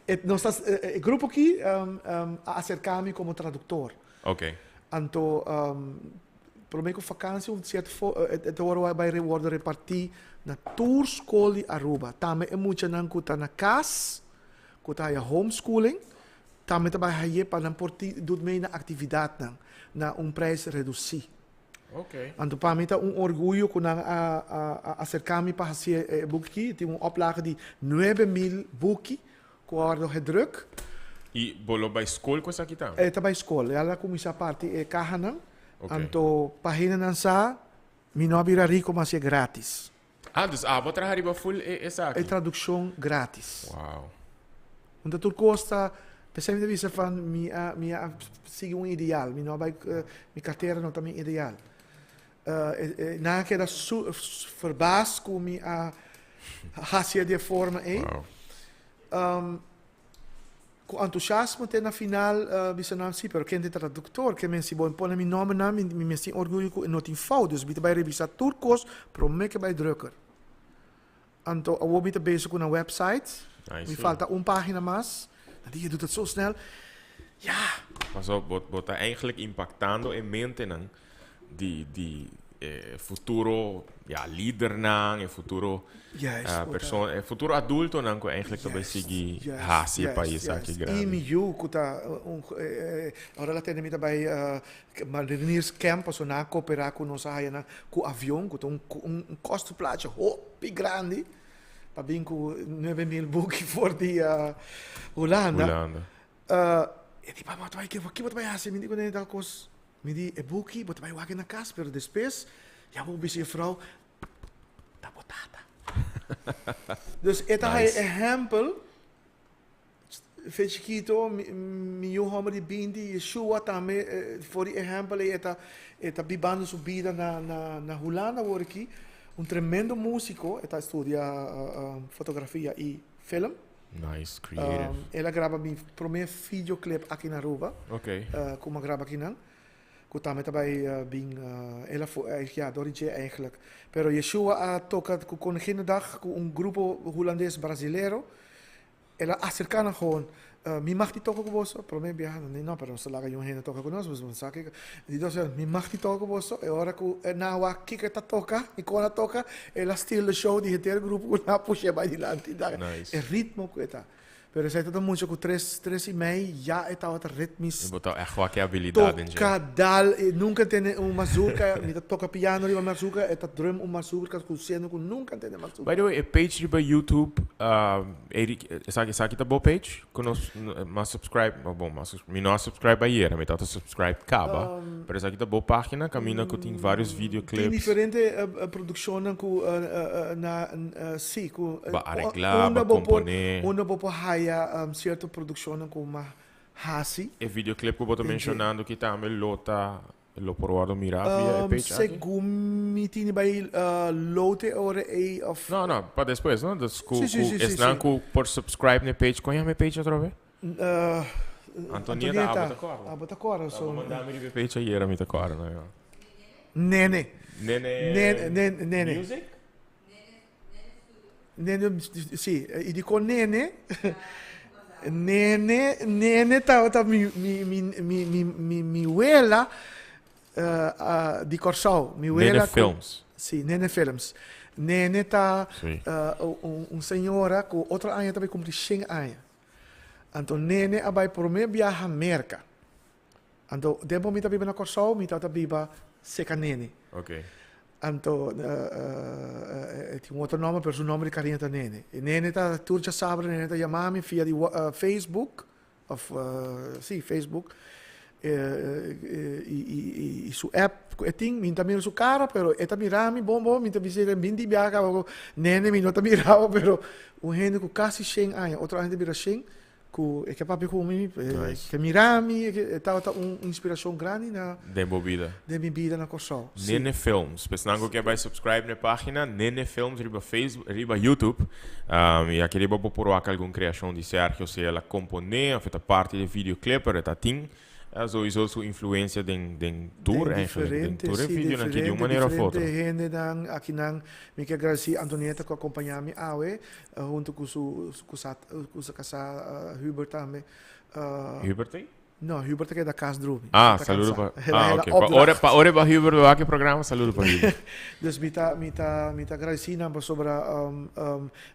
e nos ta, e grupo aki a acerca mi como traductor. Ok. Anto, Prome ku vakansi un sierto fo e ta wòrdu bai wòrdu repartí na tur skol di Aruba. Tambe e muchanan ku ta na kas, ku ta haya homeschooling, tambe ta bai haye pa nan por tin dut mee na aktividatnan na un prijs redusí. Anto pa mi ta un orguyo ku nan a a aserká mi pa hasi e buki aki. Tin un oplage di 9000 buki ku a wòrdu gedruk. I bo lo bai skol ku esaki tambe? E ta bai skol. El a kuminsá parti e kahanan. Ok. Anto pa hendenan sa, mi no a bira rico ma hasié gratis. Ah, dus abo a traha riba full e esaki? E traduccion gratis. Wow. Unda tur cos ta, p'esei mi ta bisa van mi a mi a sigui un ideal, mi no a bai, mi cartera no ta mi ideal. Nan a keda su verbaas cu mi a hacié di e forma ei. Wow. Ku entusiasmo te na final bisa nan si, pero ken ta e traduktor? Ke men si bo pone mi nomber nan, mi mi mes tin orguyo ku e no tin fout, dus mi ta bai revisa tur kos prome ke bai drukker. Anto awor mi ta bezig ku nan website. Mi falta un pagina mas. Dan di, je doet het zo snel. Ja. Paso bo bo ta eigenlijk impactando e mentenan di di e futuro ja lidernan, e futuro Juist, bo ta persona, e futuro adultonan cu eigenlijk ta bay sigui haci e pais aki grandi. I mi yu cu ta un ora la tende mi ta bay Mariniers Camp pasobra nan a coopera cu nos a haya nan cu avion cu ta un un costo plachi hopi grandi. Pa bin ku 9000 buki for di Hulanda. Hulanda. E di, Papa, bo ta bai ke? Ki bo ta bai hasi? Mi di ku tal kos. Mi di, e buki bo ta bai wak na kas, pero despues ya bo bisa e frou, ta bo tata. Dus e ta haña ehèmpel. Fe chikito, mi yu hòmber di binti, Yeshua tambe, for di ehèmpel ei e ta e ta bibando su bida na na na Hulanda awor aki. Un tremendo músiko, e ta studia fotografia i film. Nice, creative. El a graba mi promé videoclip aki na Aruba. Ku mi a graba akinan. Ku tambe ta bai bin el a ya dor di dje eigenlijk. Pero Yeshua a toka ku Koninginnedag ku un grupo hulandes brasilero. El a aserká nan gewoon, Mi mag di toka ku boso? Promé biaha nan di, No, pero nos ta laga yun hende toka ku nos, nos sa kiko. Di dos biaha, Mi mag di toka ku boso? E ora ku nan a wak kiko e ta toka i kon a toka, el a steal the show di henter grupo ku nan a push'é bai dilanti. E ritmo ku e ta. Pero esei ta mucha ku tres, tres i mei ya e tabata ritmis. E bo ta ègt wak e abilidat den dje. Toka, dal, e nunka tene un mazurka, mi ta toka piano riba mazurka, e ta drum un mazurka ku siendo ku nunka tene mazurka. By the way, e page riba YouTube, Eric, esaki, esaki ta bo page? Ku nos, m'a subscribe, bon, m'a mi no a subscribe ayera, mi tabata subscribe kaba, pero esaki ta bo pagina kaminda ku tin varios videoclips. Tin diferente produccionnan ku na, si, ku Ba aregla, ba compone. Unda bo por haya cierto produccionnan ku m'a hasi. E videoclip ku bo ta mencionando aki tambe lo ta Lo por wordo mira via e page aki? Segun mi tini bai load e ora ei of. No, no, pa despues, no? Dus ku, ku esnan ku por subscribe na e page, kon yama e page atrobe? Antonieta, abo ta kòrda? Abo ta kòrda, so. Abo manda mi riba e page ayera, mi ta kòrda, no, ja. Nene. Nene. Nene, nene. Music? Nene, si, i dikon Nene? Nene, Nene tabata mi, mi, mi, mi, mi, mi, mi wela di Kòrsou. Mi wela Nene Films. Si, Nene Films. Nene ta Si. un, un señora ku otro aña ta bai kumpli shen aña. Anto Nene a bai promé biaha Merka. Anto tempo mi ta biba na Kòrsou mi tabata biba seka Nene. Ok. Anto e tin un otro nòmber pero su nòmber di kariño ta Nene. E Nene ta tur djasabra Nene ta yama mi via di Facebook òf si Facebook i su app ku e tin mi no ta mira su kara pero e ta mira mi bon bon mi ta bisa e binti biaha kaba ku Nene mi no ta mira bo pero un hende ku kasi shen aña otro aña ta bira shen Ku e ke papia ku mi, e ke mira mi, e tabata un inspirashon grandi na. Den bo bida. Den mi bida na Kòrsou, si. Nene Films. Pesnan ku ke bai subscribe na e página, Nene Films riba Facebook, riba YouTube. I aki riba bo por wak algun kreashon di Sergio, sea el a komponé òf e ta parti di e videoclip, pero e ta tin Souiso su influencia den den tur eigenlijk, den tur e videonan aki di un manera of otro. Diferente hendenan akinan. Mi ke agradeci Antonieta ku a kompaña mi awe hunto ku su ku sa ku su kasá Hubert tambe. Hubert ei? No, Hubert ta keda kas drumi. Ah, saludo pa Ah, ok. Pa ora pa ora pa Hubert wak e programa, saludo pa Hubert. Dus mi ta mi ta mi ta agradeci nan pasobra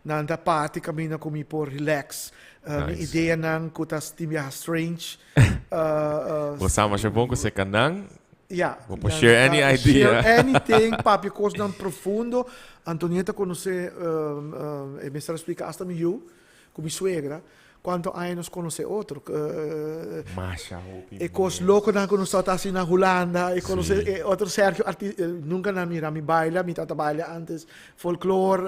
nan ta parti kaminda ku mi por relax. Mi ideanan ku ta tin biaha strange. Bo sa masha bon ku se kanan. Ja. Bo por share any idea. Share anything, papia kosnan profundo. Antonieta konosé, e mester a splika asta mi yu ku mi suegra, kuantu aña nos konosé otro. Masha hopi. E kos lokonan ku nos tabata hasi na Hulanda, e konosé e otro Sergio arti, nunka nan mira mi baila, mi tabata baila antes. Folklor,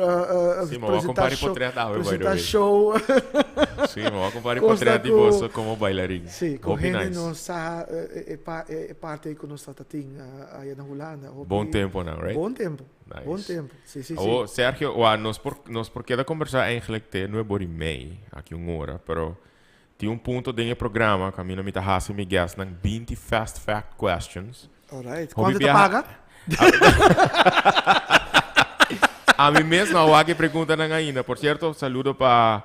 Sí, me voy a comprar potret awe, by the presenta way. show. Sí, me voy a comprar potret di boso como bailarín. Sí, con Hopi hende nice. no sa e e parte cu nos tata tin aya na Hulanda. Hopi Bon temponan, right? Bon tempo. Nice. Bon tempo. Sí, sí, sí. Awo, Sergio, wa, nos por, nos por keda conversa eigenlijk te nuebe ora y mei, aki un ora, pero tin un punto den e programa cu ami no mi ta haci mi guestnan 20 fast fact questions. Alright. Hopi Cuanto ta biaha- paga? Ami mes no a wak e preguntanan ainda. Por cierto, saludo pa...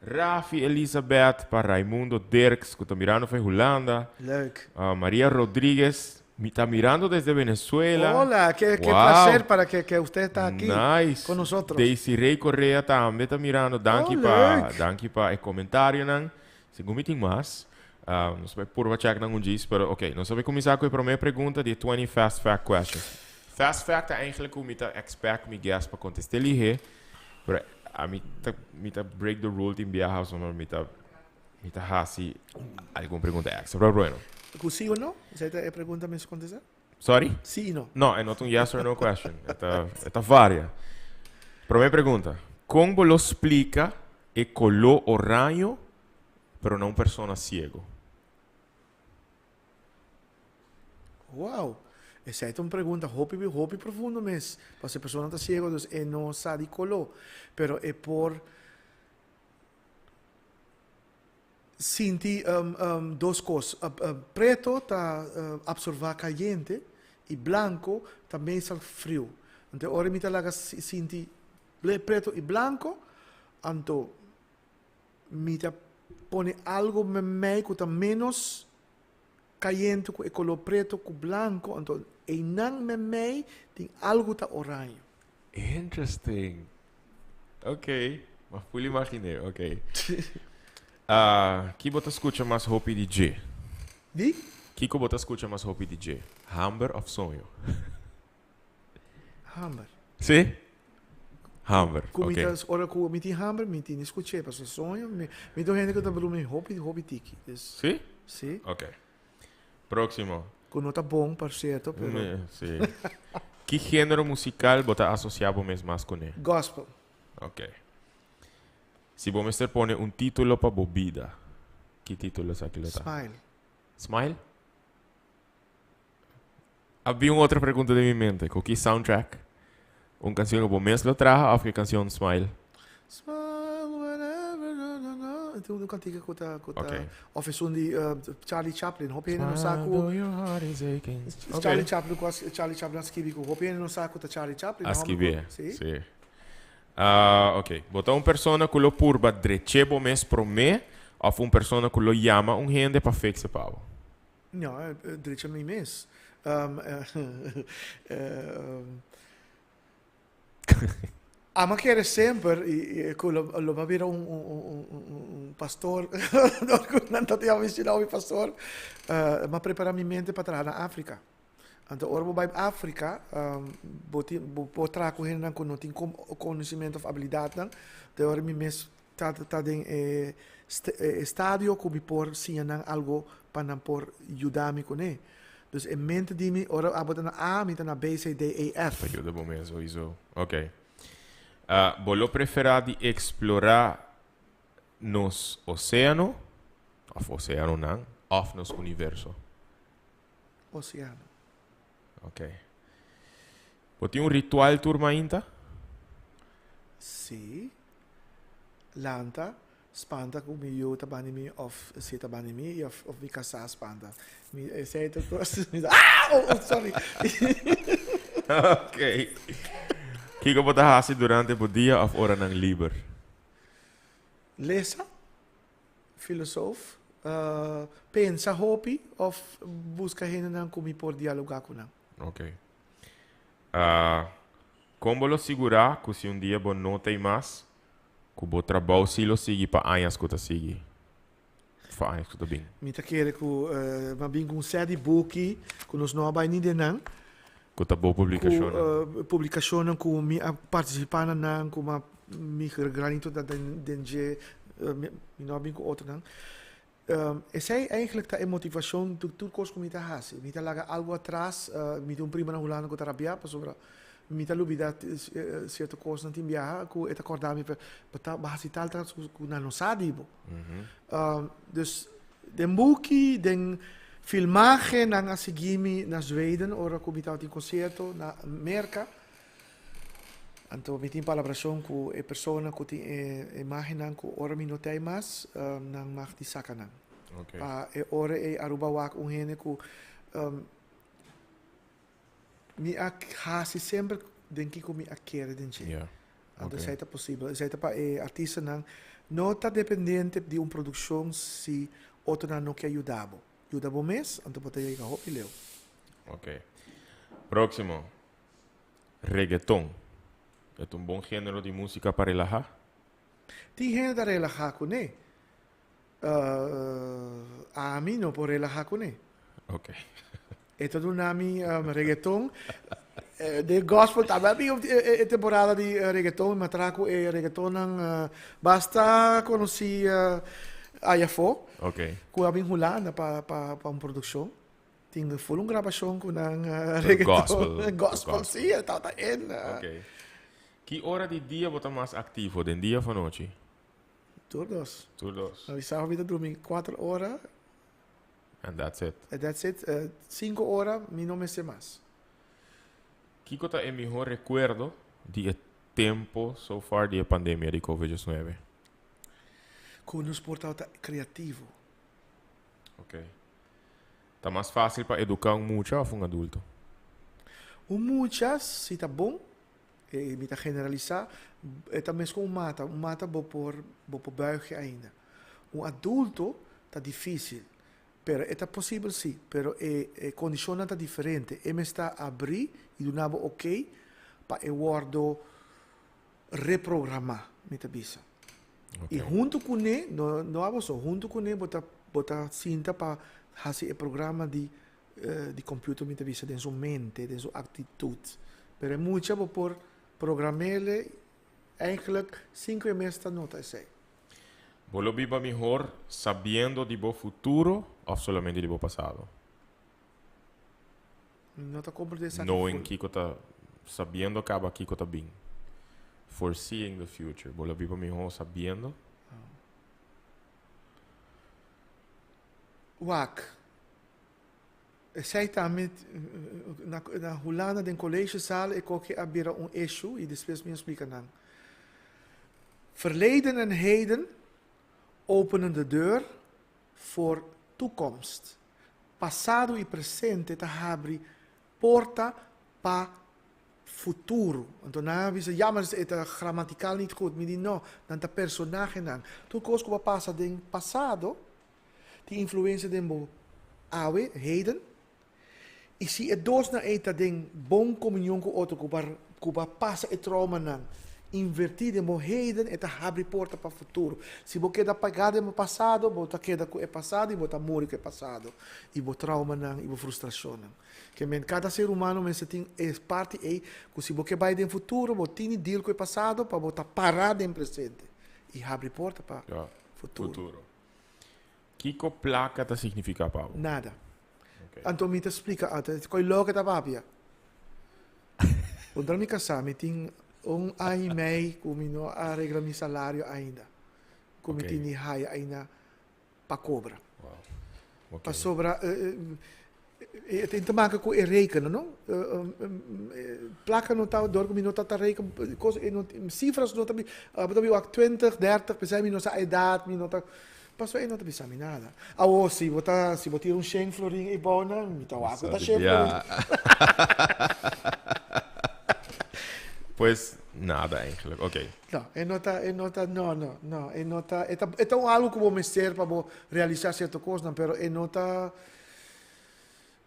Rafi Elizabeth, pa Raimundo Dirks, ku ta mirando for Hulanda. Leuk. Maria Rodriguez, mi ta mirando desde Venezuela. Hola, qué placer para que usted está aquí Nice. con nosotros. Daisy Rey Correa tambe ta mirando. Danki Oh, pa, leuk. danki pa e comentarionan. Segun mi tin mas. Nos bai purba check nan un djis, pero ok, nos a bai cuminsa cu e prome pregunta di e 20 fast fact questions. Fast fact ta eigenlijk cu mi ta expect mi guest pa conteste lihe, pero ami ta mi ta break the rule tin biaha pasobra mi ta mi ta haci algun pregunta extra, pero bueno. Cu si o no? Esey ta e pregunta mi mester contesta? Sorry? Si y no. No, e no ta un yes or no question. E ta e ta varia. Prome pregunta, con bo lo splica e color oraño pero na un persona ciego? Wow! Esei ta un pregunta hopi hopi profundo mes. Pasobra e persona ta ciego dus e no sa di color. Pero e por sinti dos cos. Preto ta absorba cayente y blanco ta meestal friu. Anto ora mi ta laga sinti preto y blanco anto Mi ta pone algo memei ku ta ménos kayente ku e koló preto ku blanko, anto einan memei tin algo ta oraño. Interesting. Ok, m'a ful imaginé, ok. Ki bo ta skucha mas hopi di dje? Di? Kiko bo ta skucha mas hopi di dje? Hamber òf soño? Hamber. Sí? Hamber, Ku mi ok. ta, ora ku mi tin hamber, mi tin di skuch'é, pasobra soño, mi, mi ta un hende ku ta drumi hopi, hopi tiki. Dus, Sí? sí. Ok. Próximo. Ku no ta bon, por sierto, pero. Me, sí. Ki género musical bo ta asosiá bo mes mas kuné? Gospel. Ok. Si bo mester pone un título pa bo bida, ki título esaki lo ta? Smile. Smile? A bin un otro pregunta den mi mente. Cu ki soundtrack? Un cancion cu bo mes lo traha of ki cancion Smile? Smile whenever na na na. Tin un cantica cu ta cu ta Ok. of esun di Charlie Chaplin. Hopi hende no sa Smile cu though your heart is aching. Ok. Charlie Chaplin cu a Charlie Chaplin a skibi cu hopi hende no sa cu ta Charlie Chaplin. A Homber cu skibi, si. si. Ah, ok. Bo ta un persona cu lo purba dreche bo mes prome of un persona cu lo yama un hende pa fixe pa bo? No, drecha mi mes. Ama kere semper y cu lo ba bira un un pastor, cu nan ta yama mi sina mi pastor, m'a prepara mi mente pa traha na Africa. Anto ora bo bai Africa, bo tin bo por traha cu hendenan cu no tin conocimento of habilidadnan, te ora mi mes Ta ta den e estadio ku mi por siña nan algo pa nan por yuda mi kuné. Dus e mente di mi ora abo ta na A, mi ta na B, C, D, E, F. Pa yuda bo mes sowieso. Ok. Bo lo preferá di eksplorá nos oséano, òf oséanonan, òf nos universo? Oséano. Ok. Bo tin un ritual tur mainta? Sí. Lanta, spanta ku mi yu ta bani mi òf si e ta bani mi i òf mi kasá spanta. Mi esei ta kos mi ta ah! Oh, oh sorry. Ok. Kiko bo ta hasi durante bo dia òf oranan liber? Lesa, filosoof, pensa hopi òf buska hendenan ku mi por dialogá ku nan. Ok. Kon bo lo sigurá ku si un dia bo no ta ei mas, ku bo trabou sí lo sigui pa añas ku ta sigui, pa añas ku ta bin? Mi ta kere ku mi a bin ku un sèt di buki ku nos no a bai ni den nan. Ku ta bo publikashonnan. Ku publikashonnan ku mi a partisipá na nan, ku mi a mi granito ta den dje, mi no a bin ku otronan. Esei eigenlijk ta e motivashon di tur kos ku mi ta hasi. Mi ta laga algu atras. Mi tin un prima na Hulanda ku ta rabiá pasobra mi ta lubidá sierto kosnan. Tin biaha ku e ta kòrda mi bo ta hasi tal tal ku nan no sa di bo. Dus den buki, den filmahe nan a sigui mi na Zweden ora ku mi tabatin konsierto na Merka. Anto mi tin palabrashon ku e persona ku tin e imagennan ku ora mi no ta ei mas, nan mag di saka nan. Pa e ora ei Aruba wak un hende ku mi a hasi semper den kiko mi a kere den dje. Anto esei ta posibel. Esei ta pa e artistanan no ta dependiente di un produkshon si otronan no ke yuda bo. Yuda bo mes, anto bo ta yega hopi leu. Ok. Próximo. Reggaeton. E ta un bon género di músika pa relahá? Tin hende ta relahá kuné. Ami no por relahá kuné. Ok. E ta duna mi reggaeton. De gospel tambe a bin e temporada di reggaeton. Mi a traha ku e reggaetonnan basta konosí aya afó. Ok. Ku a bin Hulanda pa pa pa un produkshon. Tin ful un grabashon ku nan reggaeton. Gospel. Gospel, sí, e tabata in. Ok. Ki ora di dia bo ta mas aktivo, den dia òf anochi? Tur dos. Tur dos. Mi sa mi ta drumi cuatro ora. And that's it. And that's it. Cinco ora mi no mester mas. Kiko ta e mihor recuerdo di e tempo so far di e pandemia di Covid 19? Cu nos por tabata creativo. Ok. Ta mas facil pa educa un mucha of un adulto? Un mucha si ta bon. E mi ta generalisá, e ta mes ku un mata. Un mata bo por bo por buig ainda. Un adulto ta difísil, pero e ta posibel sí, pero e e kondishonnan ta diferente. E mester abrí i duna bo oké pa e wòrdu reprogramá, mi ta bisa. I huntu kuné, no no abo so, huntu kuné bo ta bo ta sinta pa hasi e programa di di computer mi ta bisa den su mente, den su actitud. Pero e mucha bo por programele eigenlijk sin cu e mes ta nota esey. Bo lo biba mihor sabiendo di bo futuro of solamente di bo pasado? Mi no ta comprende esaki Knowing full. kico ta, sabiendo caba kico ta bin. Foreseeing the future. Bo lo biba mihor sabiendo? Wak. Esei tambe na na Hulanda den collegezaal e koki a bira un issue y despues mi a splica nan. Verleden en heden openen de deur voor toekomst. Pasado y presente ta habri porta pa futuro. Anto nan a bisa, ya maar e ta gramatical niet goed. Mi di no, nan ta personahenan. Tur cos cu bo a pasa den pasado Tin influensia den bo awe, heden. I si e dosnan ei ta den bon komunion ku otro, ku bo ku bo a pasa e troumanan, invertí den bo heden, e ta habri porta pa futuro. Si bo keda pagá den bo pasado, bo ta keda ku e pasado i bo ta muri ku e pasado i bo troumanan i bo frustrashonnan. Ke men kada ser humano mester tin e parti ei ku si bo ke bai den futuro, bo tin di deal ku e pasado pa bo ta pará den presente i habri porta pa futuro. Kiko plaka ta signifiká pa bo? Nada. Anto mi ta splika ata, koe loke ta papia. Puntra mi kasá, mi tin un aña i mei ku mi no a regla mi salario ainda. Ku mi tin di haya ainda pa kobra. Pasobra E tin te maka ku e rekenen, no? Plaka no ta, dor ku mi no ta ta reken, kos, e no, sifras no ta bi, abo ta bi wak twintig, dertig, p'esei mi no sa edat, mi no ta, pasobra e no ta bisa mi nada. Awor, si bo ta, si bo tira un shen florin ei bou nan, mi ta wak ku ta shen florin. Pues, nada eigenlijk, oké. No, e no ta, e no ta, no, no, no, e no ta, e ta, e ta un algu ku bo mester pa bo realisá sierto kosnan, pero e no ta,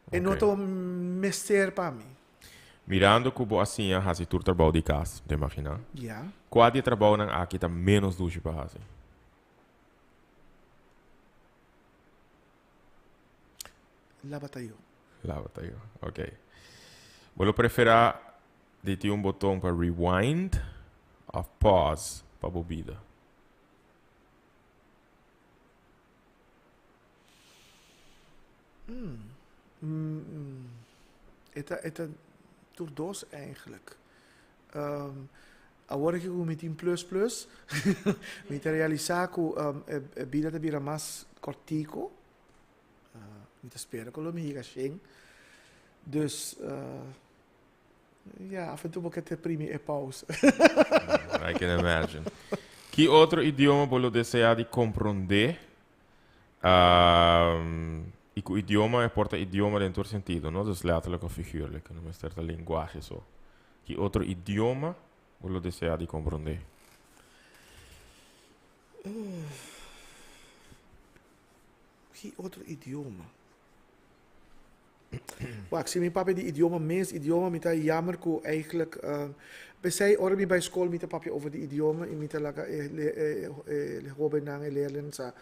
E no ta un mester pa mi. Mirando ku bo a siña hasi tur trabou di kas, ta imaginá? Ya. Kua di e trabounan aki ta ménos dushi pa hasi? Laba tayo. Laba tayo, ok. Bo lo preferá di tin un boton pa rewind òf pause pa bo bida? E ta e ta tur dos eigenlijk. Awor aki ku mi tin plus plus mi ta realisá ku e bida ta bira mas kòrtiku. Mi ta spera ku lo mi yega shen. Dus ya af en toe bo ke te primi e pauze. I can imagine. Ki otro idioma bo lo deseá di komprondé? I ku idioma e por ta idioma den tur sentido, no? Dus letterlijk of figuurlijk. No mester ta lenguahe so. Ki otro idioma? Bo lo desea di comprende? Ki otro idioma? Wak, si mi papia di idioma mes idioma, mi ta jammer ku eigenlijk, p'esei ora mi bai skol mi ta papia over di idioma i mi ta laga e e hobennan, e leerlingen sa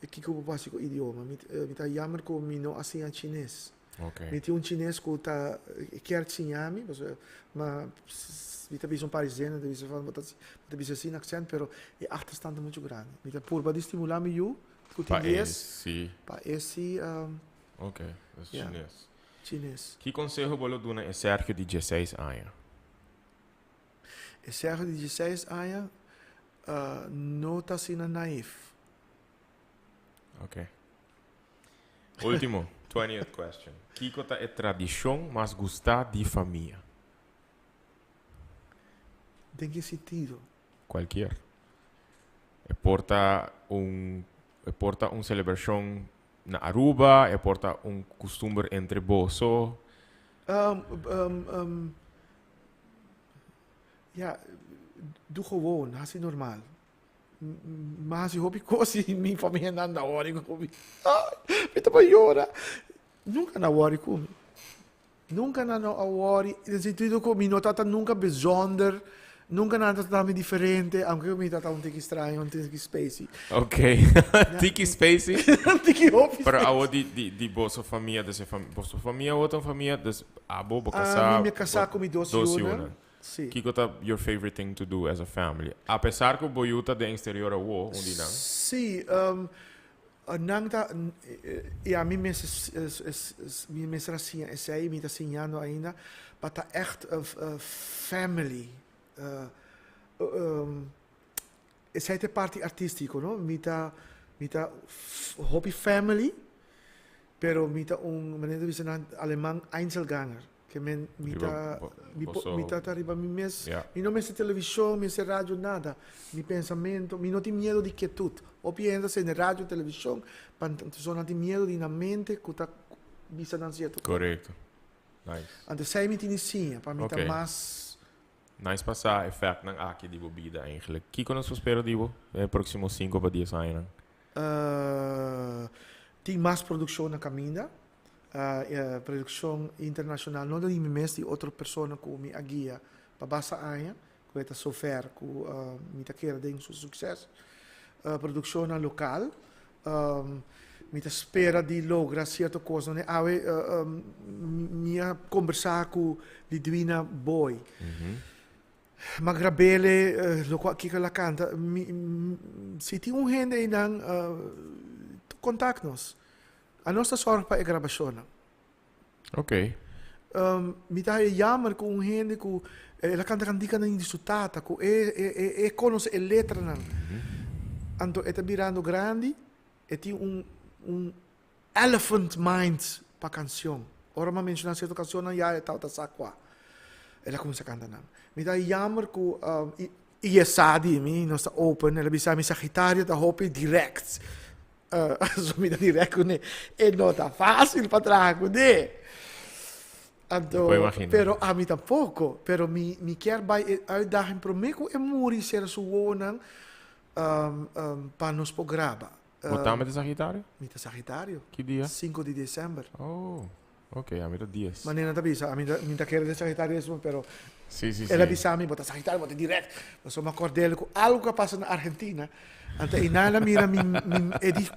kiko bo por hasi ku idioma. Mi mi ta jammer ku mi no a siña chines. Mi tin un chines ku ta kier siña mi, pasobra ma mi ta bisa un par di zin, mi ta bisa van bo ta bo ta bisa sin aksènt, pero e achterstand ta muchu grandi. Mi ta purba di stimulá mi yu ku tin dies pa e si. Ok, dus Ja. Chines. Chines. Ki konseho bo lo duna e Sergio di dieseis aña? E Sergio di dieseis aña uh, no ta asina naïef. Ok. Ultimo, 20th question. Kiko ta e tradishon mas gustá di famia? Den ki sentido? Cualkier. E por ta un, e por ta un celebracion na Aruba, e por ta un custumber entre boso. Ja, doe gewoon, haci normal. Mi a haci hopi cos y mi familia nan ta worry cu mi. Ay, mi ta por yora. Nunca nan a worry cu mi. Nunca nan no a worry, den sentido cu mi no tata nunca bijzonder, nunca nan ta trata mi diferente, aunke mi tata un tiki straño, un tiki spacey. Ok, tiki spacey? Un tiki hopi spacey. Pero awo di, di, di boso famia, dus e fam, boso famia awo ta un famia, dus abo, bo casá. Ami, mi a casá cu mi dos Dos yunan. yunan. Si. Kiko ta your favorite thing to do as a family? Apesar cu bo yu ta den exterior awo, un di nan. Si, Nan ta, i ami mester, mi mester a siña esei, mi ta siñando ainda, pa ta ègt family. Esei ta e parti artístiko, no? Mi ta, mi ta hopi family, pero mi ta un, manera ta bisa na aleman, Einzelganger. Ke men mi ta mi por mi ta ta riba mi mes. Mi no mester televishon, mester radio, nada. Mi pensamentu, mi no tin miedu di kietut. Hopi hende ta sende radio, televishon, pa so nan tin miedu di nan mente ku ta bisa nan sierto kos. Korekto. Nice. Anto esei mi tin di siña pa mi ta mas. Nice pa sa e fèktnan aki di bo bida eigenlijk. Kiko nos por spera di bo den e próksimo sinku pa dies añanan? Tin mas produkshon na kaminda. Produccion internacional no di mi mes di otro persona cu mi a guia pa basta aña cu e ta sofer cu mi ta kere den su succes. Produccionnan local mi ta spera di logra cierto cosnan. Awe mi a combersa cu Lidwina Boy. Ma grabele locual kico el a canta. Si tin un hende eynan contact nos. Anos ta sòrg pa e grabashonnan. Ok. Mi ta haña jammer ku un hende ku el a kanta kantikanan di su tata, ku e e e konosé e letranan. Anto e ta birando grandi, e tin un un elephant mind pa kanshon. Ora mi a menshoná sierto kanshonnan ya e tabata sa kua. El a kuminsá kanta nan. Mi ta haña jammer ku i i e sa di mi, nos ta open, el a bisa mi Sagitario ta hopi direct. So mi ta direct kuné. E no ta fácil pa traha kuné. Anto, Puedo imaginar. pero ami tampoco. Pero mi, mi kier bai e uitdaging promé ku e muri sera su wowonan um, um, pa nos por graba. Bo tambe ta Sagitario? Mi ta Sagitario. Ki dia? 5 di december. Oh, ok, ami ta 10. Manera ta bisa, ami ta, mi ta kere den Sagitario pero Sí, sí, El a sí. bisa mi, bo ta Sagitario, bo ta direct. Pasobra mi a kord'el ku algu ku a pasa na Argentina. Anto einan el a mira mi, mi, e di,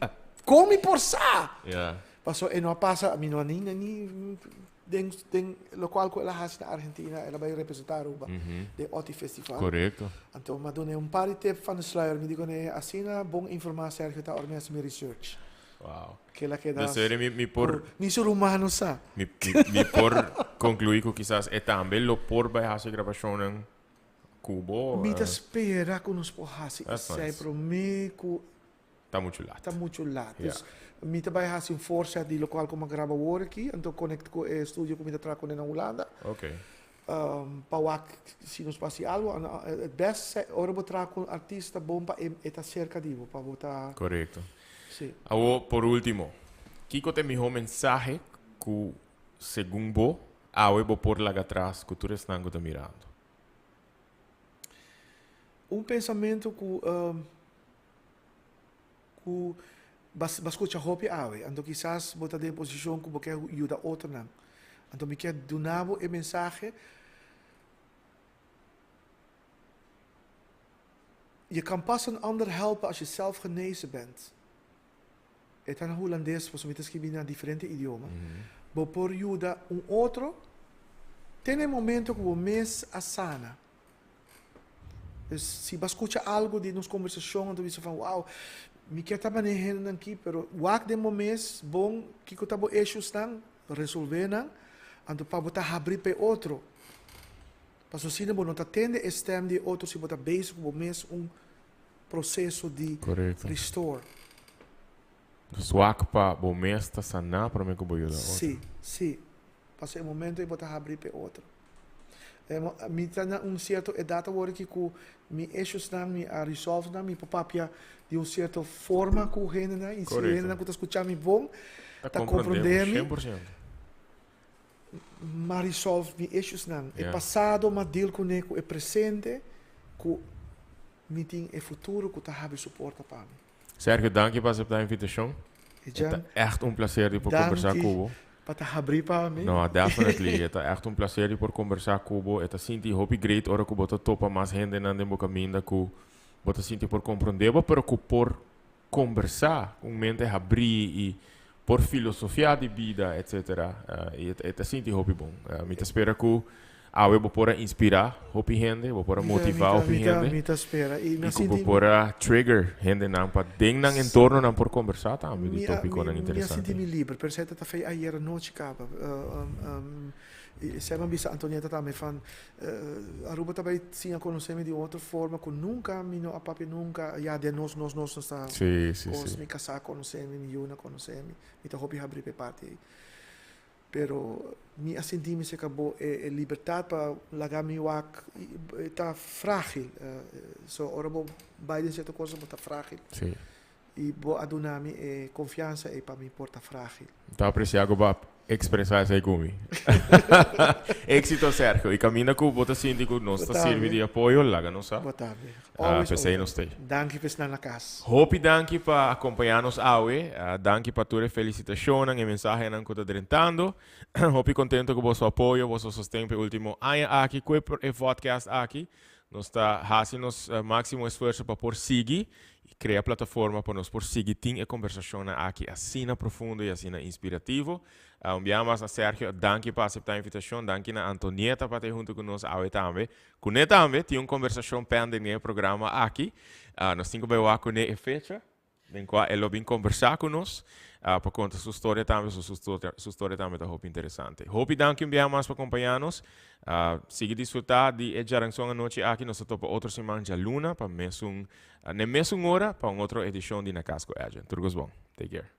kon mi por sa? Ja. Pasobra e no a pasa, mi no a ni, ni den, den lokual ku el a hasi na Argentina, el a bai representá Aruba den Oti Festival. Korekto. Anto mi a dun'e un par di tip van de sluier. Mi di kuné, asina bon informá Sergio ta ora mi hasi mi research. Wow. Kela keda Dus eri mi, mi por... ku ni su ruman no sa. Mi, mi, mi por conclui cu kisas e tambe lo por bay haci grabacionnan cu bo. Mi ta spera cu nos por haci That's esey nice. prome cu Ta mucho laat. ta mucho laat. Ja. Dus mi ta bay haci un voorzet di locual cu mi a graba awor aki, anto conect cu e studio cu mi ta traha cune na Hulanda. Ok. Pa wak si nos por haci algo. Het best ora bo traha cu un artista bon pa e ta cerca di bo, pa bo ta. Correcto. Sí. Awo, por ultimo, kiko ta e miho mensahe ku segun bo awe bo por laga atras ku tur esnan ku ta mirando? Un pensamentu ku ku bo a skucha hopi awe, anto kisas bo ta den posishon ku bo ke yuda otronan. Anto mi ke duna bo e mensahe, Je kan pas een ander helpen als je zelf genezen bent. E ta na hulandes, pasobra mi ta skibi na diferente idioma. Bo por yuda un otro te na e momento ku bo mes a sana. Dus si bo a skucha algu di nos kombersashon anto bisa van wow, mi ke ta manera e hendenan aki, pero wak den bo mes bon kiko ta bo issuesnan, resolve nan, anto pa bo ta habri pa e otro. Pasobra asina bo no ta tende e stem di e otro si bo ta bezig ku bo mes un proseso di restore. Dus wak pa bo mes ta saná promé ku bo yuda otro. Sí, sí. Pasobra e momento ei bo ta habrí pa e otro. Mi ta na un sierto edat awor aki ku mi issuesnan mi a resolve nan, mi por papia di un sierto forma ku hendenan i si hendenan ku ta skucha mi bon ta komprondé mi. M'a resolve mi issuesnan. E pasado m'a deal kuné ku e presente ku mi tin e futuro ku ta habri su porta pa mi. Sergio, danki pa aseptá e invitashon. E ta ègt un plaser di por kombersá ku bo. Danki pa ta habrí pa mi. No, definitely. E ta ègt un plaser di por kombersá ku bo. E ta sinti hopi great ora ku bo ta topa mas hendenan den bo kaminda ku bo ta sinti por komprondé bo, pero ku por kombersá ku un mente habrí i por filosofiá di bida, etcetera. I e ta sinti hopi bon. Mi ta spera ku awe bo por a inspirá hopi hende, bo por a motivá hopi hende. Mi ta spera. I ku bo por a trigger hendenan pa den nan entornonan por kombersá tambe di tópikonan interesante. Mi a sinti mi liber, pero esei ta ta fei ayer anochi kaba. I esei mi a bisa Antonieta tambe van Aruba ta bai siña konosé mi di un otro forma ku nunka mi no a papia nunka. Ya den nos nos nos nos ta kos mi kasá konosé mi, mi yunan konosé mi. Mi ta hopi habrí pa e parti ei. Pero mi a sinti mi serka bo e libertat pa laga mi wak ta frágil. So ora bo bai den sierto kos bo ta frágil. I bo a duna mi e konfiansa ei pa mi por ta frágil. Mi ta apresiá ku bo a ekspresá esei ku mi. Éksito, Sergio. I kaminda ku bo ta sinti ku nos ta sirbi di apoyo, laga nos sa. Bo ta be. Always P'esei nos open. t'ei. Danki pa esnan na kas. Hopi danki pa akompañá nos awe. Danki pa tur e felisitashonnan, e mensahenan ku ta drentando. Hopi kontento ku boso apoyo, boso sosten pa e último aña aki ku e vodcast aki. Nos ta hasi nos máksimo esfuerso pa por sigui i krea plataforma pa nos por sigui tin e kombersashonnan aki asina profundo i asina inspirativo. Un bia mas na Sergio, danki pa aseptá e invitashon. Danki na Antonieta pa ta huntu ku nos awe tambe. Kuné tambe tin un kombersashon pending den e programa aki. Nos tin ku bai wak kuné e fecha. Den kua e lo bin kombersá ku nos pa konta su storia tambe, su su storia tambe ta hopi interesante. Hopi danki un biaha mas pa kompañá nos. Sigui disfrutá di e djaranson anochi aki. Nos ta topa otro siman djaluna pa mesun, n'e mesun ora pa un otro edishon di Na Kas ku Edjean. Tur kos bon. Take care.